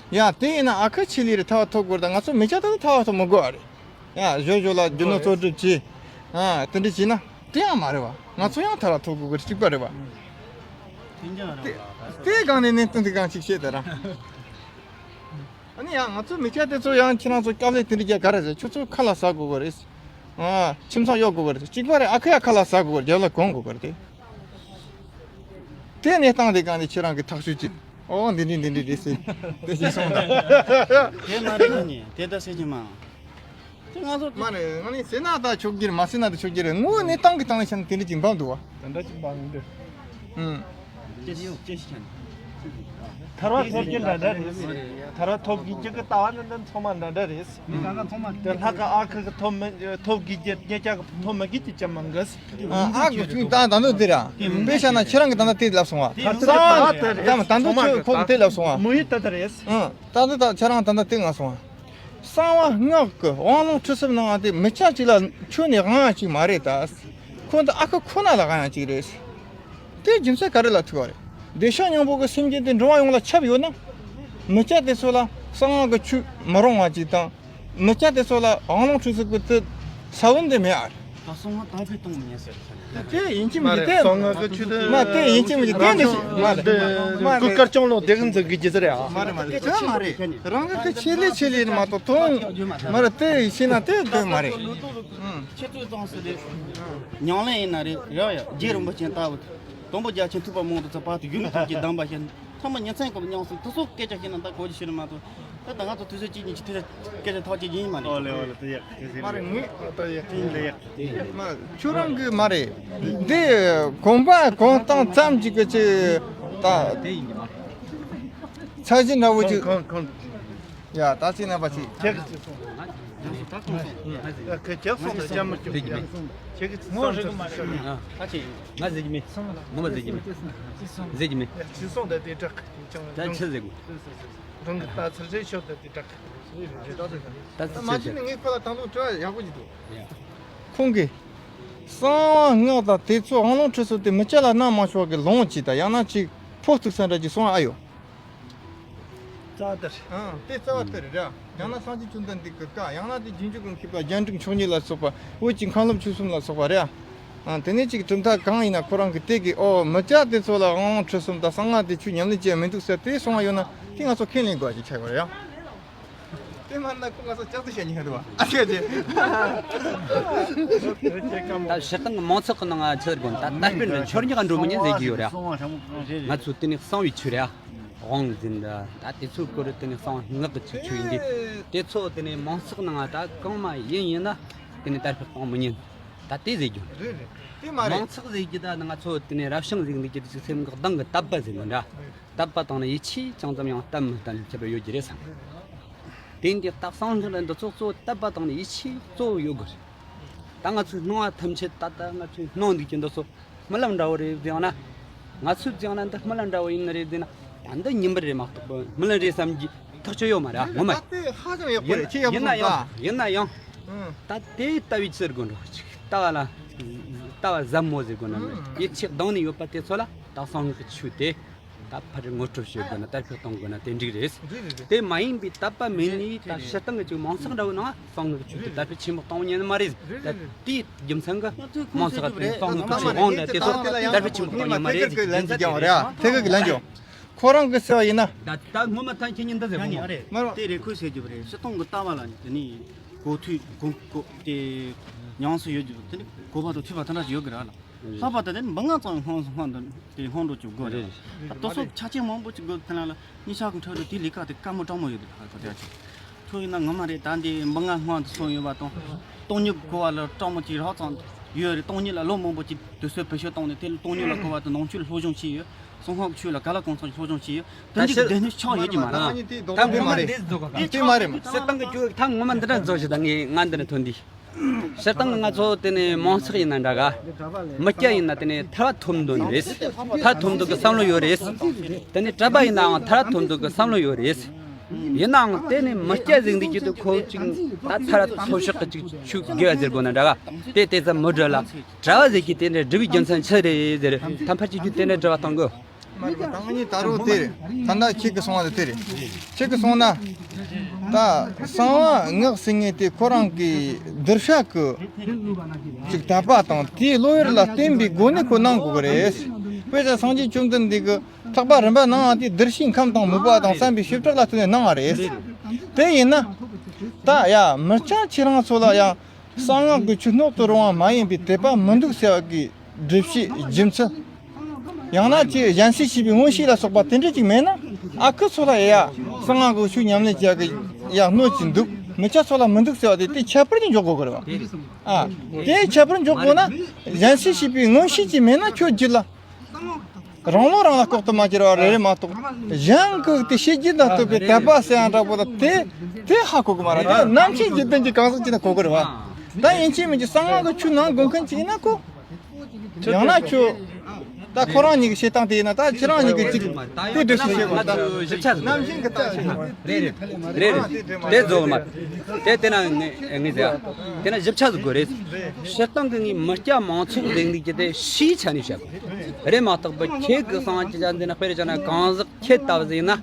ཡ་དེ་ཡིན་ན་ཨ་ཁུ་ཆེད་ལས་རེད། ཐར་བ་ཐོབ་དགོས་རེད། ད་ང་ཚོ་མི་ཆ་ད་ཐར་བ་ཐོབ་མི་དགོས་པ་རེད། ཡ་ཞོ་ཞོ་ལ་རྒྱུ་ནོར་བཙོག་སྒྲུབ་བྱེད། ཨ་དེ་འདྲ་བྱས་ན་དེ་ཡང་མ་རེད་བ། ང་ཚོ་ཡང་ཐར་བ་ཐོབ་དགོས་ཀྱི་རེད། གཅིག་པ་རེད་བ། དེ་དེ་སྒང་ནས་གནས་སྟངས་དེ་སྒང་ཅིག་བཤད་དེ་ར། ཨ་ནི་ཡང་ང་ཚོ་མི་སྐྱ་དེ་ཚོ་ཡང་ཁྱེད་རང་ཚོ་དཀའ་ལས་དེ་འདྲ་རྒྱག་ག་རེ་ཟེར། ཁྱོད་ཚོ་ཁ་ལ་ཟ་དགོས་ཀྱི་རེད། ཨ་ཁྱིམ་ཚང་གཡོག་དགོས་ཀྱི་རེད། གཅིག་པ་རེད། ཨ་ཁུ་ཡ་ཁ་ལ་ཟ་དགོས་ཀྱི་རེད། རྒྱབ་ལ་གོན་དགོས་ཀྱི་རེད་དེ། དེ་གནས་སྟངས་དེ་སྒང་ནས་ཁྱེད་རང་གི་ཐག་གཅོད་ཅིག་ཨོ་འདི་འདྲ་འདི་འདྲ་རེད་ཟེར། དེ་ཞིག་སོང་ད། དེ་མ་རེད་ནི་དེ་ད་ཟེར་གྱི་མ། དེ་ང་ཚོ་མ་རེད། ང་ནི་ཟེར་ན་ད་ཆོག་གི་རེད། མ་ཟེར་ན་ད་ཆོག་གི་རེད། དངོས་གནས་སྟངས་ཀྱི་སྟེང་ལ་བཤད་ན་དེ་འདྲ་ཅིག་འབབ་འདུག་བ། དེ་འདྲ་ཅིག་འབབ་མི་འདུག་ཨུམ། ཅེས་ཅེས་ཤན། ཐར་བ་ཐོབ་རྒྱུ་འདྲ་འདྲ་རེད། ཐར་བ་ཐོབ་དགོས་རྒྱུ་གི་ལྟ་བ་ནི་འདི་ཚང་མ་འདྲ་འདྲ་རེད། དེ་ལྷ་ཁ་ཨ་ཁུ་གི་ཐོབ་མི་ཐོབ་དགོས་རྒྱུ་ཉེ་ཆར་གི་ཐོབ་མི་དགོས་རྒྱུ་ཅང་མང་གི། ཨ་ཨ་ཁུ་ཚུན་ད་ད་འདོད་དེ་ར། དཔེ་བཞག་ན་ཁྱེད་རང་གི་ད་ལྟ་དེ་ལབ་སོང་བ། ད་ད་འདོད་ཁྱོད་ཁོང་དེ་ལབ་སོང་བ། མོ་ཡིད་ད་ད་རེད། ཨ་ད་འདོད་ད་ཁྱེད་རང་ད་ལྟ་དེ་ང་སོང་བ། གསང་བ་སྔགས་ཀྱི་དབང་ལུང་ཁྲིད་གསུམ་ནང་དེ་མི་སྐྱ་གཅིག་ལ་ཁྱོན་ནས་དབང་ཡ་གཅིག་མ་རེད་ད། ཁོ་འདི་ཨ་ཁུ་ཁོ་ན་ལ་དབང་ཡ་གཅིག་རེད། དེ་རྒྱུ་མཚན་ག་རེ་ལ་ཐུག་པ་རེད། བདེ་གཤེགས་སྙིང་པོ་གི་སེམས་ཅན་དེ་འགྲོ་བ་ཡོངས་ལ་ཁྱབ་ཡོད་ན། མི་སྐྱ་དེ་ཚོ་ལ་གསང་སྔགས་ཀྱི་ཆོས་མི་རུང་བ་གཅིག་དང་། མི་སྐྱ་དེ་ཚོ་ལ་དབང་ལུང་ཁྲིད་གསུམ་གྱི་དེ་ས་བོན་དེ་མེད་ཨ། ད་གསང་སྔགས་དར་སྤེལ་གཏོང་མི་ཉན་ཟེར། དེ་ཡིན་གཅིག་མིན་གཅིག་དེ། གསང་སྔགས་ཀྱི་ཆོས་དེ། མ་དེ་ཡིན་གཅིག་མིན་གཅིག་དེ་འདི་ཞིག་མ་རེད། མ་རེད། སྐུ་དཀར་སྐྱོང་ལོ་སྡེ་གི་འཛིན་གི་རྒྱུ་ཟེར་ཡ། མ་རེད་མ་རེད། དེ་མ་རེད། རང་གི་དེ་ཆེད་ལས་ཆེད་ལས་མ་གཏོགས་དོན་མ་རེད། དེ་ཤེས་ན་དེ་དོན་མ་རེད། ཁྱེད་ཚོའི་གཙང་སེལ་རེད། ཉང་ལེན་ཡིན་ན་རེད་རེད་ཡ། རྗེ་རིན་པོ་ཆེ་ལྟ་བུ། དང་པོ་རྒྱ་ཆེན་ཐུབ་པ་མང་དུ་ཚ་བར་དུ་ཡུན་ཐུབ་ཀྱི་གདམས་པ་བཞིན། ཚང་མ་ཉིན་མཚན་སྐབས་མཉམ་སོང་དུ་སོགས་སྐད་ཆ་བཤད་ན་ད་གོ་རྒྱུ་ཤེས་ནི་མ་གཏོགས། ད་ད་ང་ཚོ་དུས་ཚོད་གཅིག་གཉིས་ཀྱི་དུས་ཚོད་སྐད་ཆ་ཐག་གཅོད་ཡིན་མ་རེད། ཨོ་ལེ་ཨོ་ལེ། དེ་ཡག་དེ་ཟེར་མ་རེད། ངས་ཨོ་ད་ཡག་དེ་ལེ་ཡག་དེ་མ་ཁྱོད་རང་གི་མ་རེད། འདི་གོམ་པ་གང་བཏང་ཙམ་ཅིག་གི་ཅིག་ད་དེ་ཡིན་གྱི་མ། ཚད་གཞི་འདྲ་བོ་ཅིག་གང་གང་གང་། ཡ་ད་ཅི་ན་པ་ཅི། ཁྱེད་ཀྱི་ཅི་སོང་། ད་ཁོང་སོང་། ཡ་ཁྱེད་སོང་ད་ཅམ་མ་ཅུ། ཁྱེད་ཀྱི་ཅི་སོང་། ཁྱེད་ཀྱི་ཅི་སོང་། ད་ཅི་ང་ཟེར་གྱི་མེད། ངོ་མ་ཟེར་གྱི་མེད། ཟེར་གྱི་མེད། ཡ་ཅི་སོང་ད་དེ་དྲག་ཅང་། ད་ཅི་ཟེར་དགོས། རང་གི་ད་ཚར་རེ་ཤོད་ད་དེ་དྲག་ད་ད་ཅི་མ་ཅི་ནི་ངས་ཁོ་ལ་ད་ལོ་དྲི་བ་ཡག་པོ་ཅིག་འདུག་ཁོང་གིས་གསང་བ་སྔགས་དང་དེ་ཚོ་དབང་ལུང་ཁྲིད་གསུམ་དེ་མི་སྐྱ་ལ་གནང་མ་ཆོག་གི་ལོངས་ཅིག་དང་ཡང་ན་ཅིག་ཕོ་གཏུག་ས་འདྲ་ཅིག་སོང་ཨ་ཡོད། རྩ་བ་དེ་རེད། ཨང་དེ་རྩ་བ་དེ་རེད་ར། ཡང་ན་སངས་རྒྱས་བཅོམ་ལྡན་འདས་ཀྱི་བཀའ། ཡང་ན་དེ་རྗེས་འཇུག་གི་མཁས་པ་རྒྱན་དྲུག་མཆོག་གཉིས་ལ་སོགས་པ། བོད་ཀྱི་མཁན་སློབ་ཆོས་གསུམ་ལ་སོགས་པ་རེད། ཨ། དེ་ནས་ཅིག་གྲུབ་མཐའ་གང་ཡིན་ན་ཁོ་རང་གི་དེ་གི། ཨོ། མི་སྐྱ་དེ་ཚོ་ལ་དབང་བོ་ཁྲིད་གསུམ་དང་གསང་སྔགས་དེ་ཆོས་ཉམས་ལེན་བྱེད་མི་འདུག་ཟེར་དེ་གསུང་བ་ཡོད་ན། དེ་ང་ཚོ་ཁས་ལེན་དགོས་ཅིག་ཆགས་ཡོད་རེད་ཡ། དེ་མ་ན་ཁོ་ང་ཚོ་ལྕགས་རྩི་བྱེད་ཉན་འདུག་བ། ཨ། ཁྱོད་ཀྱིས། ད་སྤྱིར་བཏང་གི་མང་ཚོགས་ཀྱི་ནང་ང་ཆི་ཟེར་དགོས་ན། ད་དར་སྤེལ་འདྲ་འཆོར་ཉག་འགྲོ་མི་ཉན་ཟེར་གྱི་ཡོད་རེད། ང་ཚོ་དེ་ནས་གསང་བའི་ཆོས་རེད། དབང་འཛིན་འདྲ། ད་དེ་ཚོའི་སྐོར་དེ་ནས་གསང་སྔགས་ཀྱི་ཆོས་ཡིན་དུས། དེ་ཚོ་དེ་ནས་མང་ཚོགས་ནང་ང་ད་གང་མ་ཡིན་ཡིན་ན་དེ་ནས་དར་སྤེལ་གཏོང་མི་ཉན། ད་དེ་ཟེར་རྒྱུ་རེད། རེད་རེད། དེ་མ་རེད། མང་ཚོགས་ཟེར་གྱི་ད་ང་ཚོ་དེ་ནས་རབ་བྱུང་ཟེར་གྱི་འདུག་གི། དེ་སེམས་ཀྱི་གདངས་ཀྱི་དད་པ་ཟེར་གྱི་འདྲ། དད་པ་དང་ནི་ཡིད་ཆེས་ཅུང་ཙམ་ཡང་གཏན་མི་གཏན་ཁྱད་པར་ཡོད་ཀྱི་རེད་བསམ། དེ་འདི་ད་གསང་སྔགས་འདི་ཚོ་གཙོ་བོ་དད་པ་དང་ནི་ཡིད་ཆེས་གཙོ་བོ་ཡོད་དགོས་རེད། ད་ང་ཚོའི་སྣང་བ་ཐམས་ཅད། ད་ལྟ་ང་ཚོའི་སྣང་འདུག་ཀྱི་འདི་ཚོ་རྨི་ལམ་འདྲ་བོ་རེད་ཟེར་ཡང་ན། ང་ཚོས་ཟེར་ཡང་ན་འདི་རྨི་ལམ་འདྲ་བོ་ཡིན་ནི་རེད་ཟེར་ན། ད་འདི་ཉིན་པར་རེད་མ་གཏོགས་པ་རྨི་ལམ་རེད་བསམ་གྱི་ཐག་ཆོད་ཡོད་མ་རེད། ངོ་མ་ད་དེ་ཧ་ཅང་ཡག་པོ་རེད། ཁྱེད་ཡག་པོ་ཡིན་ན་ཡང་། ཡིན་ན་ཡང་། ཨང་། ད་དེ་ལྟ་བའི་ཕྱིར་དགོས་འགྲོ་ཅིག་ལྟ་བ་ལ། ལྟ་བ་ཟབ་མོ་ཟེར་དགོས་ན། ཨང་། ཡིད་ཆེས་གདངས་ནས་ཡོད་པ་དེ་ཚོ་ལ་ད་གསང་སྔགས་ཀྱི་ཆོས་དེ། ད་ཕར་ངོ་སྤྲོད་བྱེད་དགོས་ན། དར་སྤེལ་གཏོང་དགོས་ན་དེ་འགྲིག་རེད། རེད་རེད་རེད། དེ་མ་ཡིན་པའི་དད་པ་མེད་ནས་ད་སྤྱིར་བཏང་གི་ཅིག་མང་ཚོགས་འདྲ་བོའི་ནང་གསང་སྔགས་ཆོས་དེ་དར་སྤེལ་ཆེན་པོ་གཏོང་ཉན་མ་རེད། རེད་རེད་རེད། ད་དེའི་རྒྱུ་མཚན་གྱིས་མང་ཚོགས་ཀྱི་གསང་སྔགས་ཀྱི་ཆོས་དབང་དང་དེ་ཚོ་དར་སྤེལ་ཆེན་པོ་གཏོང་ཉན་མ་རེད་ཟེར། ལན་ཅིག་རྒྱག་རེད། ཨ། ཐད་ཀར་གྱི་ལན་རྒྱག་ཁོ་རང་གི་ཟེར་བ་ཡིན་ན། ད་ད་སྔོན་མ་ཐང་ཁྱེད་ཉིད་འདི་ཟེར་གོ་མ་རེད། དེ་རེད། ཁོས་ཟེར་རྒྱུ་རེད། སྤྱིར་བཏང་གི་ལྟ་བ་ལ་དེ་ནི་གོ་ཐོས་གོ་གོ་དེ་ཉམས་སུ་ཡོད་རྒྱུ། དེ་ནི་གོ་བ་དང་ཐོས་པ་དེ་འདྲ་ཞིག་ཡོད་དགོས་རེད་ལ། ལྷག་པར་དུ་དེ་ནི་མི་ལྔ་ཙམ་སྔོན་སྔོན་དུ་དེ་སྔོན་འགྲོ་བཅུག་དགོས་རེད། ད་ལྟ་སོགས་ཆ་རྐྱེན་མང་པོ་ཅིག་དགོས། དེ་ལ་ལ་གཉིས་ཆ་གི་འཕྲོད་དུ་དེ་ལས་ཀ་དེ་དཀའ་མོ་སྤྲང་མོ་ཡོད་དུ་ཧ་གོ་དེ་ཅིག་ཐུག་ཡིན་ན་ངོ་མ་རེད། ད་འདི་མི་ལྔ་སྔོན་དུ་སོང་ཡོད་པ་དང་། སྟོང་ཉིད་གོ་བ་ལ་སྤྲང་མོ་ཅིག་རག་ཙང་ཡོད་རེད། སྟོང་ཉིད་ལ་ལོ་མང་པོ་ཅིག་དུས་ཚོད་བེད་སྤྱོད་བཏང་ནས། དེ་ལ་སྟོང་ཉིད་ལ་གོ་བ་དང་ནང་ཆོས་ལ་སློབ་སྦྱོང་བྱས་ཡོད། གསང་སྔགས་ཆོས་ལ་ག་ལ་གང་འཚམ་སློབ་སྦྱོང་བྱས་ཡོད། དེ་འདྲ་གི་སྡེ་སྣོད་ཆགས་ཡོད་ཀྱི་མ་རེད། ད་ངོ་མ་འདི་རྫོགས་ག་དེ་མ་རེད། སྤྱིར་བཏང་གི་ཁྱོད་ད་ངོ་མ་འདི་འདྲ་རྫོགས་ཤིག་ད་ངས་ང་འདི་ནས་ཐོན་དུས། སྤྱིར་བཏང་གི་ང་ཚོ་དེ་ནས་མང་ཚོགས་ཡིན་ན་འདྲ་ག་མི་སྐྱ་ཡིན་ན་དེ་ནས་ཐར་བ་ཐོབ་འདོད་རེད། ཐར་ཐོབ་འདོད་ཀྱི་བསམ་བློ་ཡོད་རེད། དེ་ནས་གྲྭ་པ་ཡིན་ནའང་ཐར་ཐོབ་འདོད་ཀྱི་བསམ་བློ་ཡོད་རེད། ཡིན་ནའང་དེ་ནས་མི་སྐྱ་ཟིག་འདི་གྱི་དུ་ཁོ་ཅིག་ད་ཐར་ཐོབ་ཤོག་གི་ཅིག་ཆོས་དགེ་བ་ཟེར་དགོས་ན་འདྲ་ག་དེ་དེ་ཙམ་མི་འགྲོ་ལ། གྲྭ་བ་ཟིག་གིས་དེ་འདྲ་སྒྲུབ་པའི་རྒྱུ་མཚན་ཆི་རེད་ཟེར། ད་ཕར་ཅིག་རྒྱུ་དེ་འདྲ་དྲི་བ་གཏོང་དགོས། མ་རེད་པ། ད་ང་གཉིས་ད་རུང་དེ་རེད། ད་ལྟ་ཁྱེད་ཀྱིས་གསུངས་པ་དེ་དེ་རེད། ཁྱེད་ཀྱིས་གསུངས་ན། ད་གསང་བ་སྔགས་ཟེར་མཁན་དེ་ཁོ་རང་གི་གདུལ་བྱ་གི་ཅིག་དད་པ་དང་དེའི་བློ་ཡུལ་ལ་བརྟེན་པའི་སྒོ་ནས་ཁོ་གནང་དགོས་ཀྱི་རེད། དཔེ་ཆ་སངས་རྒྱས་བཅོམ་ལྡན་འདས་ཀྱིས་ཐེག་པ་རིམ་པ་གནང་བ་དེ་གདུལ་བྱའི་ཁམས་དང་མོས་པ་དང་བསམ་པའི་བྱེ་བྲག་ལ་བརྟེན་ནས་གནང་བ་རེད། དེ་ཡིན་ན། ད་ཡ་མི་སྐྱ་ཁྱེད་རང་ཚོ་ལ་ཡང་གསང་སྔགས་ཀྱི་ཆོས་སྣོད་དུ་རུང་བ་མ་ཡིན་པའི་དད་པ་མི་འདུག་ཟེར་བ་གི་སྒྲུབ་བྱེད་རྒྱུ་མཚན། ཡང་ན་ཅིག་གཞན་སེལ་བྱེད་པའི་མངོན་ཤེས་ལ་སོགས་པ་དེ་འདྲ་ཅིག་མེད་ན། ཨ་ཁུ་ཚོ་ལ་ཡ་གསང་སྔགས་ཀྱི་ཆོས་ཉམས་ལེན་བྱ་གི་ཡ་སྣོད་ཅིག་འདུག་མི་སྐྱ་ཚོ་ལ་མི་འདུག་ཟེར་བ་དེ་དེ་ཁྱད་པར་དུ་འཇོག་དགོས་ཀྱི་རེད་བ། ཨ། དེ་ཁྱད་པར་འཇོག་དགོས་ན། གཞན་སེལ་བྱེད་པའི་མངོན་ཤེས་ཅིག་མེད་ན་ཁྱོད་རྒྱུད་ལ། རང་བློ་རང་ལ་ལྐོག་ཏུ་མ་གྱུར་བ་རེ་རེ་མ་གཏོགས། གཞན་གྱི་དེ་ཤེས་རྒྱུད་དང་བསྟུན་པའི་དད་པ་ཟེར་ཡང་འདྲ་པོ་དང་དེ་དེ་ཧ་གོ་གི་མ་རེད། དེ་རྣམ་མཁྱེན་འཇིག་རྟེན་གྱི་གང་ཟག་ཅིག་ན་གོ་གི་རེད་བ། ད་ཡིན་གཅིག་མིན་གཅིག་གསང་སྔགས་ཀྱི་ཆོས་ནང་དགོས་མཁན་ཅིག་ཡིན་ན་གོ། ཡང་ན་ཁྱོད། ད་ཁོ་རང་གཉིས་ཀྱི་བཤད་སྟངས་དེ་ཡིན་ན། ད་ཁྱེད་རང་གཉིས་ཀྱི་ཅིག་དེ་འདྲ་ཞིག་བཤད་དགོས། ད་ཞིབ་ཆ་ཟིག་རྣམ་མཁྱེན་གྱི་ལྟ་ཞིག་རེད་རེད་རེད་རེད། དེ་རྫོགས་མ། དེ་དེ་ན་ངས་ངས་ཟེར། དེ་ན་ཞིབ་ཆ་ཟིག་དགོས་རེད། སྤྱིར་བཏང་གི་ངས་མི་སྐྱ་མང་ཚོགས་ལས་འགུལ་གྱི་དེ་ཕྱིའི་ཆ་ནས་བཤད་དགོས་རེད་མ་གཏོགས་པ། ཁྱེད་ཀྱི་གསང་སྔགས་ཀྱི་ཆ་འདི་ན་དཔེར་བཞག་ན་གང་ཟག་ཁྱེད་ལྟ་བུ་ཟིག་ཡིན་ན།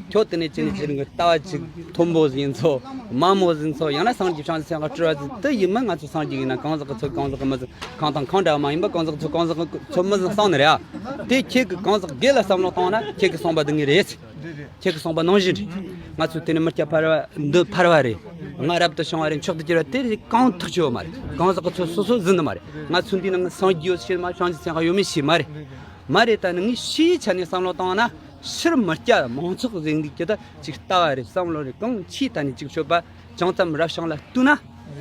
ཁྱོད་དེ་ནས་ཅི་ནས་ཅི་རིང་གི་ལྟ་བ་ཅིག་མཐོན་པོ་ཟིག་ཡིན་ཚོ། དམའ་མོ་ཟིག་ཡིན་ཚོ། ཡང་ན་སངས་རྒྱས་བྱང་ཆུབ་སེམས་དཔའ་སྤྲུལ་བ་ཟིག་དེ་ཡིན་མིན་ང་ཚོ་སངས་རྒྱས་ཡིན་ན་གང་ཟག་གི་ཚོད། གང་ཟག་གི་མི་ཟིག་གང་དང་གང་འདྲ་བ་མ་ཡིན་པ་གང་ཟག་ཚོད། གང་ཟག་གི་ཚོད་མི་ཟིག་གསུངས་ནི་རེད་ཨ། དེ་ཁྱེད་ཀྱི་གང་ཟག་སྒེར་ལ་བསམ་བློ་བཏང་ན་ཁྱེད་ཀྱི་གསུངས་པ་འདི་ངེས་རེད། ཁྱེད་ཀྱི་གསུངས་པ་ནང་བཞིན་རེད། ང་ཚོ་དེ་ནས་མི་སྐྱ་ཕལ་བ་འདི་ཕལ་བ་རེད། ང་རབ་ཏུ་བྱུང་བ་རེད། མཆོག་ཏུ་གྱུར་པ་དེ་རེད། གང་ཐག་ཆོད་མ་རེད། གང་ཟག་གི་ཚོད་སོ་སོ་ཟིན་ནི་མ་རེད། ང་ཚོ་འདི་ནང་སངས་རྒྱས་ཡོད་ཤེས་མ། བྱང་ཆུབ་སེམས་དཔའ་ཡོད་མེད་ཤེས་མ་རེད། མ་རེད། ད་ནི་ངས་ཕྱིའི་ཆ་ནས་བསམ་བློ་བཏང་ན། ཕྱིར་མི་སྐྱ་མང་ཚོགས་ཟིན་འདུག་ཀྱི་ད་ཅིག་ལྟ་བ་རེད། བསམ་བློ་རེད། གང་ཕྱིའི་ཐད་ནས་ཅིག་ཤོད་པ། ཅུང་ཙམ་རབ་བྱུང་ལ་ལྟོས་ན།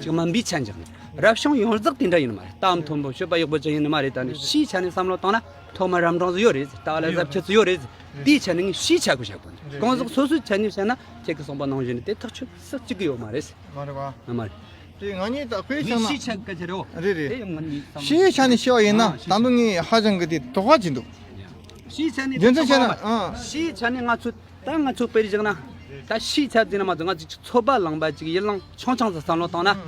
ཅིག་དམན་པའི་ཆ་འཇོག་ནས། རབ་བྱུང་ཡོངས་རྫོགས་དེ་འདྲ་ཡིན་མ་རེད། ལྟ་བ་མཐོན་པོ་ཤོད་པ་ཡག་པོ་ཅིག་ཡིན་མ་རེད། ད་ནི་ཕྱིའི་ཆ་ནས་བསམ་བློ་བཏང་ན་ཐོག་མ་རབ་འབྲིང་ཟིག་ཡོད་རེད། ལྟ་བ་ལ་གཟབ་ཁྱད་ཟིག་ཡོད་རེད། དེའི་ཆ་ནས་ངས་ཕྱིའི་ཆ་གི་བཤད་དགོས་ནི། གང་ཟག་སོ་སོའི་ཆ་ནས་བཤད་ན་ཁྱེད་ཀྱི་གསུངས་པ་ནང་བཞིན་དེ་ཐག་ཆོད་སུ་གཅིག་གི་ཡོད་མ་རེད། མ་རེད་བ། མ་རེད། དེ་ང་གཉིས་ད་དཔེ་བཞག་ན། ཕྱིའི་ཆ་ག་ཆ་རེད། རེད་རེད། དེ་ཡང་ང་གཉིས་བསམ། ཕྱིའི་ཆ་ནས་བཤད་པ་ཡིན་ན། ཨ། ད་དུང་ངས་ཧ་ཅང་གི་དེ་དོགས་པ་ཅིག་འདུག་ཕྱིའི་ཆ་ནས་རྒྱུ་མཚན་བཤད་ན། ཨ། ཕྱིའི་ཆ་ནས་ང་ཚོ་ད་ང་ཚོ་དཔེར་བཞག་ན། ད་ཕྱིའི་ཆ་ཟེར་ན་མ་གཏོགས་ང་ཚོ་ཚོད་དཔག་ལངས་པ་ཅིག་ཡིད་ལང་ཆུང་ཆུང་ཟིག་བསམ་བློ་བཏང་ན། ཨ།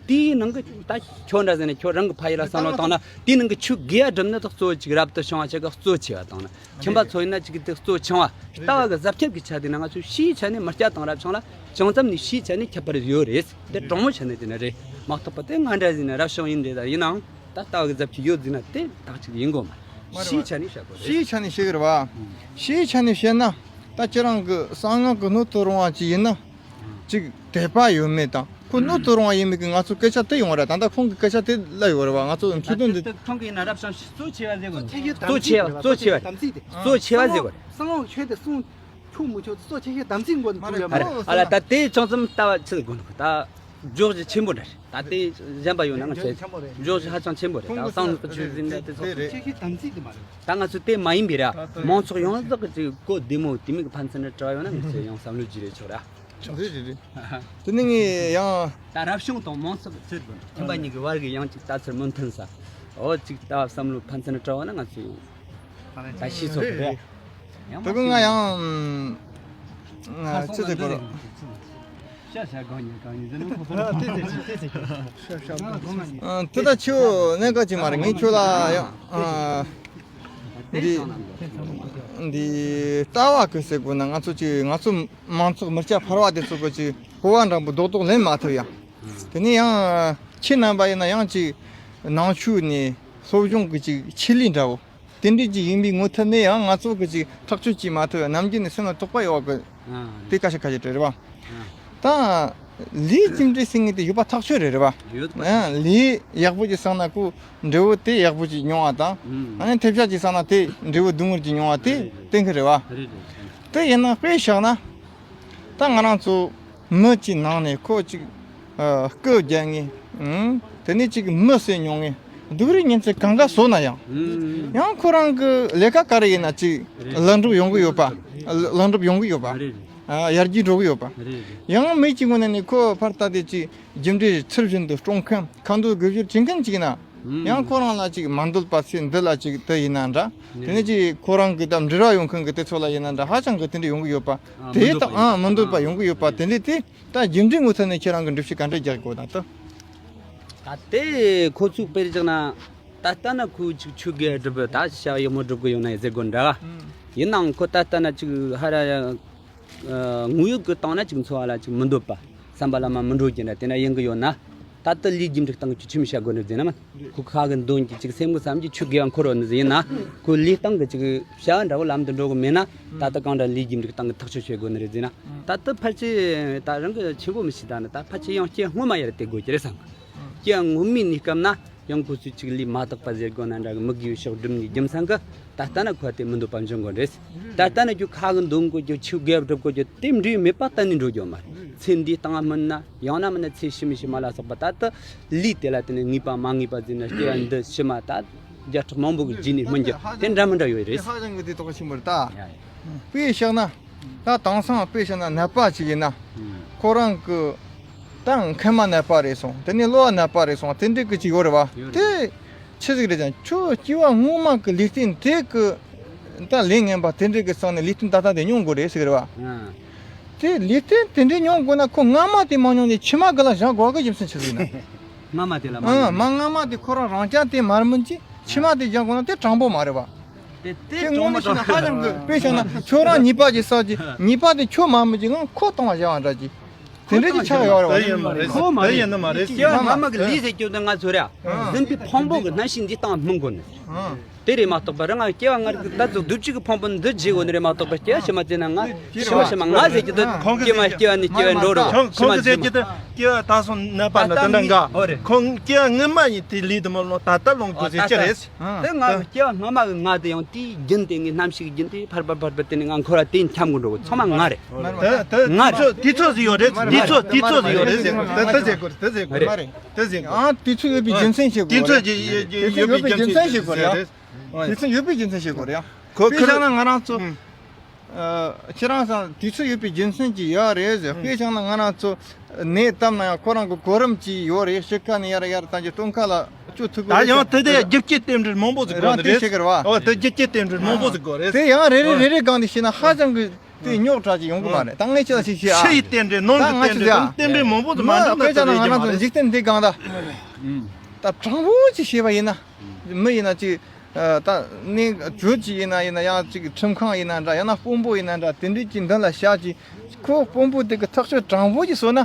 དེའི་ནང་གི་ད་ཁྱོད་འདྲ་ཟེར་ནས་ཁྱོད་རང་གི་ཕ་ཡུལ་ལ་བསམ་བློ་བཏང་ན། དེའི་ནང་གི་ཆོས་དགེ་བ་སྒྲུབ་ནི་དག་གཙོ་བོ་ཅིག་རབ་ཏུ་བྱུང་བ་ཅིག་གི་གཙོ་ཆེ་བ་དང་ན། ཁྱིམ་པ་ཚོ་ཡིན་ན་ཅིག་གི་དེ་གཙོ་ཆུང་བ། ལྟ་བ་གི་གཟབ་ཁྱབ་ཀྱི་ཆ་དེ་ན་ང་ཚོས་ཕྱིའི་ཆ་ནས་མི་སྐྱ་དང་རབ་བྱུང་ལ་ཅུང་ཙམ་ནས་ཕྱིའི་ཆ་ནས་ཁྱད་པར་ཡོད་རེད། དེ་དྲང་མོ་ཆ་ནས་དེ་ན་རེད་མ་གཏོགས་པ། དེ་ང་འདྲ་ཟིན་ན་རབ་བྱུང་ཡིན་རེད། ད་ཡིན་ནའང་ད་ལྟ་བ་གི་གཟབ་ཁྱབ་ཡོད་ཟིན་ན་དེ་ཐག་ཅིག་ཡིན་དགོས་མ་རེད། ཕྱིའི་ཆ་ནས་བཤད་དགོས་རེད། ཕྱིའི་ཆ་ནས་བཤད་གི་རེད་བ། ཕྱིའི་ཆ་ནས་བཤད་ན་ད་ཁྱེད་རང་གི་གསང་སྔགས་ཀྱི་སྣོད་དུ་རུང་བ་ཅིག་ཡིན་ན། ཅིག་དད་པ་ཡོད་མེད་དང་། ཁོ་སྣོད་དུ་རུང་བ་ཡིན་མེད་ཀྱི་ང་ཚོ་སྐད་ཆ་དེ་ཡོང་བ་རེད། ད་ལྟ་ཁོང་གི་སྐད་ཆ་དེ་ལ་ཡོད་རེད་བ། ང་ཚོ་མཚོན་དོན་འདི། ཁོང་གིས་ན་རབ་བྱུང་གཙོ་ཆེ་བ་ཟེར་གོ། གཙོ་ཆེ་བ། གཙོ་ཆེ་བ། གཙོ་ཆེ་བ་ཟེར་གོ། གསང་སྔགས་ཆོས་དེ་གསུང་ཆོག་མི་ཆོག་གཙོ་ཆེ་ཤོས་དམ་ཚིག་མགོ་ནས་ཐུག་ཡོད་མ་རེད། ཨ་ལ་ད་དེ་ཅུང་ཙམ་ལྟ་བ་ཆི་ཟིག་དགོས་འདུག་ད་འཇོག་རྒྱུ་ཆེན་པོ་འདྲ་རེད། ད་དེ་གཞན་པ་ཡོད་ན་ང་ཚོས་འཇོག་རྒྱུ་ཧ་ཅང་ཆེན་པོ་རེད། ད་གསང་སྔགས་ཀྱི་ཆོས་ཟིན་ན་དེ་ཚོ་ཆོས་ཀྱི་དམ་ཚིག་དེ་མ་རེད། ད་ང་ཚོ་དེ་མ་ཡིན་པའི་ར་མང་ཚོགས་ཡོངས་རྫོགས་ཀྱི་ཅིག་གོ་བདེ་མོ་དེ་མིག་གི་ཕན་ཚུན་འདྲ་བྲལ་བ་ཡོད་ན་ང་ཚོས་ཡང་བསམ་བློ་བགྱིས་རེ་ཆོག་ར། རེད་རེད་རེད། དེ་ནི་ངས་ཡང་། ད་རབ་བྱུང་དང་མང་ཚོགས་ཀྱི་ཚོད་དགོས་ན་ཁྱིམ་པ་གཉིས་ཀྱི་བར་གྱི་ཡང་ཅིག་ལྟ་ཚུལ་མི་མཐུན་ས། འོ་ཅིག་ལྟ་བ་བསམ་བློ་ཕན་ཚུན་འདྲ་བྲལ་བ་ན་ང་ཚོས་ཡང་ད་ཤེས་ཚོད་རེད། ཡང་དེ་གི་ང་ཡང་ང་ཅི་ཟེར་དགོས་རེད། ཤ་ཤ་གང་ཉེ་གང་ཉེ་ཟེར་ནོ། ཨ་དེ་དེ་དེ་དེ་དེ་ཤ་ཤ་གང་ཉེ། ཨ་དེ་ད་ཆུ་གནད་འགག་ཅིག་མ་རེད། ངས་ཁྱོད་ལ་ཡང་ཨ་འདི་འདི་ལྟ་བ་གི་ཟེར་དགོས་ན་ང་ཚོ་ཅིག་ང་ཚོ་མང་ཚོགས་མི་སྐྱ་ཕལ་བ་དེ་ཚོ་གི་ཅིག་གོ་བ་འདྲ་པོ་རྡོག་རྡོག་ལེན་མ་ཐུབ་ཡ། དེ་ནས་ཡང་ཁྱེད་རྣམ་པ་ཡིན་ན་ཡང་ཅིག་ནང་ཆོས་ནས་སློབ་སྦྱོང་གི་ཅིག་ཆེད་ལས་འདྲ་བོ། དེ་འདྲའི་ཅིག་ཡིན་པའི་ངོ་ཐད་ནས་ཡང་ང་ཚོ་གི་ཅིག་ཐག་གཅོད་བྱེད་མ་ཐུབ་ཡ། ནམ་རྒྱུན་ནས་སེམས་ལ་དོགས་པ་ཡོད་གི། དེ་ཁ་ཤས་ཁ་ཤས་རེད་བ། ད་ལས་རྒྱུ་འབྲས་ཟེར་མཁན་དེ་ཡོད་པ་ཐག་ཆོད་རེད། རེད་བ། ཡོད་པ། ཨ་ལས་ཡག་པོ་ཅིག་བསགས་ན་ཁོ་འབྲས་བུ་དེ་ཡག་པོ་ཅིག་མྱོང་བ་དང་། ཨ་ནི་ཐེབས་ཆག་ཅིག་བསགས་ན་དེ་འབྲས་བུ་སྡུག་བསྔལ་ཅིག་མྱོང་བ་དེ་གཏན་འཁེལ་རེད་བ། རེད་རེད། དེ་ཡིན་ན་དཔེ་བཞག་ན། ད་ང་རང་ཚོ་མི་གཅིག་ནང་ནས་ཁོ་གཅིག་ཨ་སྐུ་རྒྱག་ངེས། ཨང་། དེ་ནས་གཅིག་མི་བསད་མྱོང་ངེས། སྡུག་རུས་ཉིན་མཚན་གང་ག་བཟོ་ན་ཡང་། ཨང་། ཡང་ཁོ་རང་གི་ལས་ཀ་ག་རེ་ཡིན་ན་གཅིག་རེད། ལེགས་འགྲུབ་ཡོང་གི་ཡོད་པ། ལེགས་འགྲུབ་ཡོང་གི་ཡོད་པ། རེད་རེད། ཨ་ཡར་རྒྱས་འགྲོ་གི་ཡོད་པ། རེད་རེད། ཡང་མི་གཅིག་ངོས་ནས་ནི་ཁོ་ཕར་ལྟ་དེ་གཅིག་རྒྱུ་འབྲས་ཚུལ་བཞིན་དུ་སྐྲུན་མཁན། ཁ་འདོན་དགུ་བཞུར་བྱེད་མཁན་གཅིག་ཡིན་ན། ཨང་། ཡང་ཁོ་རང་ལ་གཅིག་མ་འདོད་པ་ཚེ་འདི་ལ་གཅིག་དེ་ཡིན་ན་འདྲ། དེ་ནས་གཅིག་ཁོ་རང་གི་ད་འབྲེལ་བ་ཡོང་མཁན་གི་དེ་ཚོ་ལ་ཡིན་ན་འདྲ། ཧ་ཅང་གི་དེ་འདྲ་ཡོང་གི་ཡོད་པ། ཨ་དེ་མི་འདོད་པ་ད་ཡོང་། ཨ་མི་འདོད་པ་ཡོང་གི་ཡོད་པ། དེ་འདྲ་དེ་ད་རྒྱུ་འབྲས་ངོ་ཐད་ནས་ཁྱེད་རང་གི་སྒྲུབ་བྱེད་ག་འདྲ་རྒྱག་དགོས་ན་ད། ད་དེ་ཁོ་ཚོས་དཔེར་བཞག་ན། ད་ལྟ་ན་ཁོ་ཅིག་ཆོས་དགེ་སྒྲུབ་པ་ད་བྱ་ཡག་མོ་སྒྲུབ་གི་ཡོད་ན་ཟེར་དགོས་འདྲ། ཡིན་ནའང་ཁོ་ད་ལྟ་ན་ཅིག་ཧ་ར་ཡ། ཨ་དངོས་ཡོད་ཀྱི་སྟེང་ན་ཅིག་འཚོ་བ་ལ་ཅིག་མི་འདོད་པ། བསམ་པ་ལ་མ་མི་འགྲོ་རྒྱུ་འདྲ་དེ་འདྲ་ཡིན་གི་ཡོད་ན། ད་ལྟ་ལས་རྒྱུ་འབྲས་སྟེང་གི་ཆི་མི་བྱ་དགོས་ནི་ཟེར་ན་མ། ཁོ་ཁ་གི་འདོན་གྱི་ཅིག་སེམས་གི་བསམ་གྱི་ཆོས་དགེ་བ་འཁོར་བ་ནི་ཟེར་ཡིན་ན། ཁོ་ལས་སྟེང་གི་ཅིག་བྱ་བ་འདྲ་བོ་ལམ་དུ་འགྲོ་གི་མེད་ན། ད་ལྟ་གང་འདྲ་ལས་རྒྱུ་འབྲས་སྟེང་གི་ཐག་གཅོད་བྱེད་དགོས་ནི་རེད་ཟེར་ན། ད་ལྟ་ཕལ་ཆེར་ད་རང་གི་ཆེན་པོ་མི་ཤེས། ད་ནི་ད་ཕལ་ཆེར་ཡང་སྐྱེ་སྔོན་མ་ཡར་དེ་དགོས་ཀྱི་རེད་བསམ་གི། སྐྱེ་སྔོན་མའི་གནས་སྐབས་ན། ཡང་ཁོ་ཚོས་ཅིག་ལས་མ་དག་པ་ཟེར་དགོས་ན་འདྲ་གི་མི་དགེ་བའི་ཕྱོགས་སྒྲུབ་ནས་རྒྱུ་མཚན་གི། ད་ལྟ་ན་ཁོ་དེ་མི་འདོད་པ་འབྱུང་གོ་རེད། ད་ལྟ་ན་ཁྱོད་ཁ་གི་འདོན་དགོས་རྒྱུ། ཆོས་དགེ་སྒྲུབ་དགོས་རྒྱུ་དེ་འབྲས་མེད་པ་གཏན་ནས་འགྲོ་རྒྱུ་མ་རེད། ཚེ་འདིའི་སྟེང་སྨིན་ན། ཡང་ན་མིན་ན་ཚེ་ཕྱི་མའི་ཕྱི་མ་ལ་སོགས་པ། ད་ལྟ་ལས་དེ་ལ་བརྟེན་ནས་ངེས་པ་མ་ངེས་པ་ཟེར་ན། སྐྱེ་བ་འདི་ཕྱི་མ་ད་བརྒྱ་ཕྲག་མང་པོ་གི་རྗེས་ནས་སྨིན་རྒྱུ་དེ་འདྲ་མི་འདྲ་ཡོད་རེད། ཧ་ཅང་གི་དེ་དོགས་ཆེན་པོ་རེད་ད། ཡ་ཡ། དཔེ་བཞག་ན། ད་དེང་སང་དཔེ་བཞག་ན་ནད་པ་ཅིག་ཡིན་ན། ཁོ་རང་གི་ད་མཁལ་མ་ནད་པ་རེད་སོང་། དེ་ནས་གློ་བ་ནད་པ་རེད་སོང་། དེ་འདྲའི་གི་ཅིག་ཡོད་རེད་བ། ཡོད་རེད། དེ་ཆི་ཟིག་རེད་ཀྱང་ཁྱོད་སྐྱེ་བ་སྔོན་མ་གི་ལུས་རྟེན་དེ་གི་ད་ལས་ངན་པ་དེ་འདྲའི་གི་སང་ནས་ལུས་རྟེན་ད་ལྟ་དེ་མྱོང་དགོས་རེད་ཟེར་གི་རེད་བ། དེ་ལུས་རྟེན་དེ་འདྲའི་མྱོང་དགོས་ན་ཁོ་སྔ་མ་དེ་མ་མྱོང་ནས་ཕྱི་མ་གི་ལ་སྦྱང་དགོས་གི་རྒྱུ་མཚན་ཆི་ཟིག་ན། སྔ་མ་དེ་ལ་མ་ཨང་མྱོང་། མ་སྔ་མ་དེ་ཁོ་རང་རང་རྐྱ་དེ་མར་མིན་གྱི་ཕྱི་མ་དེ་སྦྱང་དགོས་ན་དེ་དྲང་པོ་མ་རེད་བ། དེ་དེ་དེ་ངོ་མ་ཤེས་ན་ཧ་ཅང་གི། དཔེ་བཞག་ན་ཁྱོད་རང་ཉེས་པ་ཅིག་བསགས་ཀྱི། ཉེས་པ་དེ་ཁྱོད་མ་མི་ཅིག་ང་ཁོ་གཏོང་བ་བྱ་བ་འདྲ་ཅིག་དེ་འདྲ་ཅིག་ཆགས་ཡོད་རེད་བ། དེ་ཡིན་མ་རེད། ཁོ་མ་རེད། དེ་ཡིན་ནི་མ་རེད། སྐྱེ་བ་སྔ་མ་གི་ལས་ཟེར་རྒྱུ་དེ་ང་ཚོ་རེད། ཟིན་པའི་ཕུང་པོ་གི་རྣམ་ཤེས་འདི་སྟེང་སྨིན་དགོས་ནི། དེ་རེད་མ་གཏོགས་པ་རང་ང་སྐྱེ་བ་སྔར་གི་ད་ཚོ་སྡུག་ཅིག་གི་ཕུང་པོ་འདི་བརྗེ་དགོས་ནི་རེད་མ་གཏོགས་པ། སྐྱེ་བ་ཕྱི་མ་བརྗེ་ན་ང་ཕྱི་མ་ཕྱི་མ་ང་ཟེར་རྒྱུ་དེ་ཁོང་གི་སྐྱེ་མ་སྐྱེ་བ་ནས་སྐྱེ་བ་འགྲོ་རེད། ཁོང་ཁོང་གི་ཕྱི་མ་ཟེར་རྒྱུ་དེ་སྐྱེ་བ་ད་སོང་ནད་པ་ན་དེ་འདྲ་འགའ། ཨོ་རེད། ཁོང་སྐྱེ་བ་སྔ་མ་ཡིན་དེ་ལས་དེ་མ་ལོ་ད་ལྟ་ལོང་དགོས་ཟེར་ཅི་རེད། དེ་ང་སྐྱེ་བ་སྔ་མ་གི་ང་དེ་ཡང་དེའི་རྒྱུན་དེ་ངའི་རྣམ་ཤེས་ཀྱི་རྒྱུན་དེ་ཕར་ཕར་ཕར་ཕར་དེ་ནས་ང་འཁོར་བ་དེ་འཁྱམ་དགོས་འགྲོ་གི། ཚང་མ་ང་རེད། དེ་དེ་ང་རེད། དེ་ཚོ་དེ་ཚོ་ཟིག་ཡོད་རེད། དེ་ཚོ་དེ་ཚོ་ཟིག་ཡོད་རེད་ཟེར་གོ། དེ་དེ་ཟེར་གོ། དེ་ཟེར་གོ། མ་རེད། དེ་ཟེར་གོ། ཨ་དེ་ཚོ་ཡོད་པའི་རྒྱུ་མཚན་ཞིག་དེ་ཚོ་དགོས་རེད། ཡོད་དེ་ཚོ་ཡོད་པའི་རྒྱུ་མཚན་ཞིག་དགོས་རེད། དེ་ཚོ་ཡོད་པའི་རྒྱུ་མཚན་ཞིག་དགོས་རེད། ཁོ་དཔེ་ཁོ་བཞག་ན་ང་རང་ཚོ། ཨ་ཁྱེད་རང་ཚང་དུས་ཚོད་ཡོད་པའི་རྒྱུ་མཚན་གྱིས་ཡོད་རེད་ཟེར། དཔེ་བཞག་ན་ང་རང་ཚོ་ནད་བཏབ་ན་ཡང་ཁོ་རང་གི་གོ་རིམ་གྱིས་ཡོད་རེད། དཔྱིད་ཀ་ནས་ཡར་ཡར་བཏང་རྒྱུ་སྟོན་ཁ་ལ་བཅུ་ཐུབ་ཀྱི་ད་ཡང་དེ་དེ་རྒྱུ་རྐྱེན་རྟེན་འབྲེལ་མང་པོ་ཟིག་རང་གོ་དེ་རེད། ཨོ་དེ་རྒྱུ་རྐྱེན་རྟེན་འབྲེལ་མང་པོ་ཟིག་གོ་རེད། དེ་ཡང་རེ་རེ་རེ་རེ་སྒང་ནས་བཤད་ན་ཧ་ཅང་གི་ དེ་རྙོག་དྲ་ཅིག་ཡོང་གི་མ་རེད། ད་ངས་ཁྱེད་ལ་ཞིག་བཤད་ཨ། ཕྱི་ཡི་རྟེན་འབྲེལ་ནང་གི་རྟེན་འབྲེལ་དང་རྟེན་འབྲེལ་མང་པོ་ཟིག་མ་འདྲ་ན་དཔེ་ཆ་ནང་ང་རང་ཚོ་འཇིག་རྟེན་འདི་སྒང་ད། ད་དྲང་པོ་ཅིག་བཤད་པ་ཡིན་ན། མི་ཡིན་ན་ཅིག་ད་ནི་བརྗོད་ཅིག་ཡིན་ན་ཡིན་ན། ཡང་ཅིག་ཁྲིམས་ཁང་ཡིན་ན་འདྲ། ཡང་ན་དཔོན་པོ་ཡིན་ན་འདྲ། དེ་འདྲས་ཀྱི་མདུན་ལ་བཞག་ཅིག་ཁོ་དཔོན་པོ་དེ་གི་ཐག་གཅོད་དྲང་པོ་ཅིག་བཟོ་ན།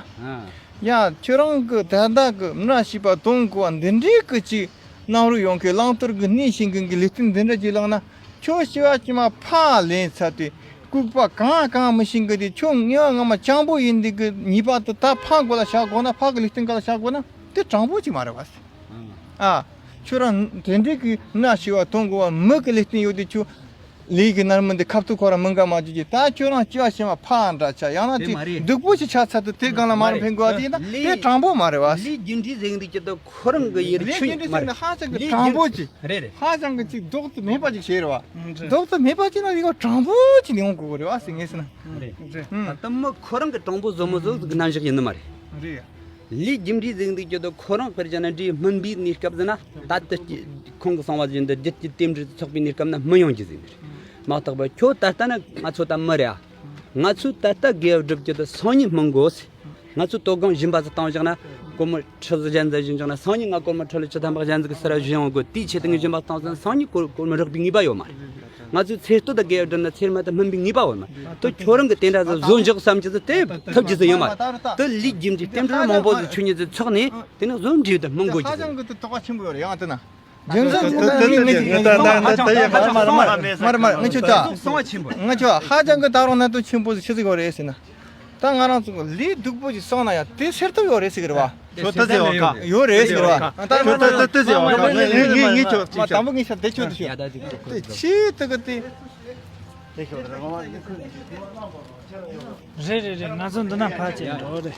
ཡང་ཁྱོད་རང་གི་ད་ལྟ་གི་མི་ཤེས་པ་གཏོང་དགོས་པ་འདི་འདྲའི་གི་ཅིག་གནང་རོགས་ཡོང་གི། བླང་དོར་གི་སྣེ་ཤེས་མཁན་གི་ལས་དོན་འདི་འདྲ་ཅིག་བླངས་ན། ཁྱོད་སྐྱེ་བ་ཕྱི་མ་ཕར་ལེན་ཚར་དུས་ལྐུགས་པ་གང་གང་མི་ཤེས་གི་དེ། ཁྱོད་ངེས་པ་ངོ་མ་སྤྱང་པོ་ཡིན་འདི་གི་ཉེས་པ་དེ་ད་ཕར་མགོ་ལ་བཞག་དགོས་ན། ཕར་གི་ལས་དོན་སྒང་ལ་བཞག་དགོས་ན་དེ་དྲང་པོ་ཅིག་མ་རེད་བ། ཨ། ཁྱོད་རང་དེ་འདྲའི་གི་མི་ཤེས་པ་གཏོང་དགོས་པ། མི་གི་ལས་དོན་ཡོད་དེ་ཁྱོད་ལས་ཀྱི་ནར་མི་འདི་ཁ་ཐུག་ཁོ་རང་མི་དགའ་མ་བྱེད་ཀྱི། ད་ཁྱོད་རང་སྐྱེ་བ་ཕྱི་མ་ཕར་འདྲ་ཆགས། ཡང་ན་དེ་ཅིག་མ་རེད། སྡུག་པོ་ཞིག་ཆགས་ཚར་དུས་དེ་སྒང་ལ་མ་རུ་འཕེན་དགོས་པ་དེ་ཡིན་ན་དེ་དྲང་པོ་མ་རེད་བ། ལས་རྒྱུ་འབྲས་ཟེར་འདུག་ཀྱི་ད་ཁོ་རང་གི་ཡིན་རེད། ལས་ཆོས་རྒྱུ་འབྲས་མ་ཟེར་ན་ཧ་ཅང་གི་དྲང་པོ་ཅིག་རེད་རེད། ཧ་ཅང་གི་ཅིག་ལྡོག་ཏུ་མེད་པ་ཅིག་བྱས་རེད་བ། ལྡོག་ཏུ་མེད་པ་ཅིག་ན་ཡིན་གོ་དྲང་པོ་ཅིག་ཡོང་དགོས་རེད་བ་ཟེར། ངས་ཟེར་ན། རེད། ད་ལྟ་མི་ཁོ་རང་གི་དྲང་པོ་བཟོ་མི་བཟོ་གི་རྣམ་གཞག་ཡིན་ནི་མ་རེད། རེད། ལས་རྒྱུ་འབྲས་ཟེར་འདུག་ཀྱི་ད་ཁོ་རང་དཔེར་བྱས་ན་འདྲའི་སྨིན་པའི་གནས་སྐབས་ཟེར་ན། ད་ལྟ་ཁོང་གི་གསུང་བ་བཞིན་དུ་རྒྱུད་ཀྱི་རྟེན་འབྲེལ་དུ་ཚོགས་པའི་གནས་སྐབས་ན་སྨིན་ཡོང་རྒྱུ་ཟེར་ནི་རེད། མ་གཏོགས་པ་ཁྱོད་ད་ལྟ་ན་ང་ཚོ་ད་མི་རེད་ཨ། ང་ཚོས་ད་ལྟ་དགེ་བ་སྒྲུབ་རྒྱུ་དེ་སང་ཉིན་སྨིན་དགོས། ང་ཚོས་དོ་དགོང་སྦྱིན་པ་ཟིག་བཏང་བཞག་ན། སྒོར་མོ་ཁྲི་ཟིག་གཞན་ཟིག་བྱིན་བཞག་ན། སང་ཉིན་ང་སྒོར་མོ་ཁྲི་ལོ་བཅུ་ཐམ་པ་གཞན་ཟིག་གི་སར་བྱིན་ཡོང་དགོས། དེའི་ཆེད་དུ་ངས་སྦྱིན་པ་བཏང་ཟིན། སང་ཉིན་སྒོར་སྒོར་མོ་རག་པའི་ངེས་པ་ཡོད་མ་རེད། ང་ཚོས་ཚེ་སྟོད་དང་དགེ་བ་བསྒྲུབས་ན་ཚེ་སྨད་དུ་སྨིན་པའི་ངེས་པ་ཡོད་མ་རེད། དེ་ཁྱོད་རང་གི་དེ་འདྲ་ཟིག་བཟོ་འཇོག་བསམ་རྒྱུ་ཟིག་དེ་ཐུབ་རྒྱུ་ཟིག་ཡོད་མ་རེད། དེ་ལས་རྒྱུ་འབྲས་རྟེན་འབྲེལ་མང་པོ་ཟིག་ཆོས་ཉིད་ཟིག་ཚོགས་ནས་དེ་ནས་བཟོ་འབྲས་དུ་སྨིན་དགོས་རྒྱུ་ཟིག་ཧ་ཅང་གི་དོགས་པ་ཆེན་པོ་ཡོད་རེད། ཡང་དེ་ན། རྒྱུ་མཚན་ད་ད་ད་ད་ད་ཡ་མར་མར་མར་མར་མར་ངས་ཁྱོད་ད། གསང་བ་ཆེན་པོ། ངས་ཁྱོད་ཧ་ཅང་གི་ད་རུང་གནད་དོན་ཆེན་པོ་ཞིག་ཆི་ཟིག་ཡོད་རེད་ཟེར་ན། ད་ང་རང་ཚོ་ལས་སྡུག་པོ་ཞིག་བསགས་ན་ཡང་དེ་སེལ་ཐབས་ཡོད་རེད་ཟེར་གི་རེད་བ། ཁྱོད་ད་ཟེར་བ་ཁ། ཡོད་རེད་ཟེར་གི་རེད་བ། ད་ད་ད་ད་ཟེར་བ་ཁ། ངས་ངས་ངས་ཁྱོད་ཅིག་དང་པོ་ངས་ཤ་དེ་ཁྱོད་དུ་ཤོད། དེ་ཆི་ད་གི་དེ། རེད་རེད་རེད། ང་ཚོ་འདི་ན་ཕར་ཅིག་འགྲོ་རེད།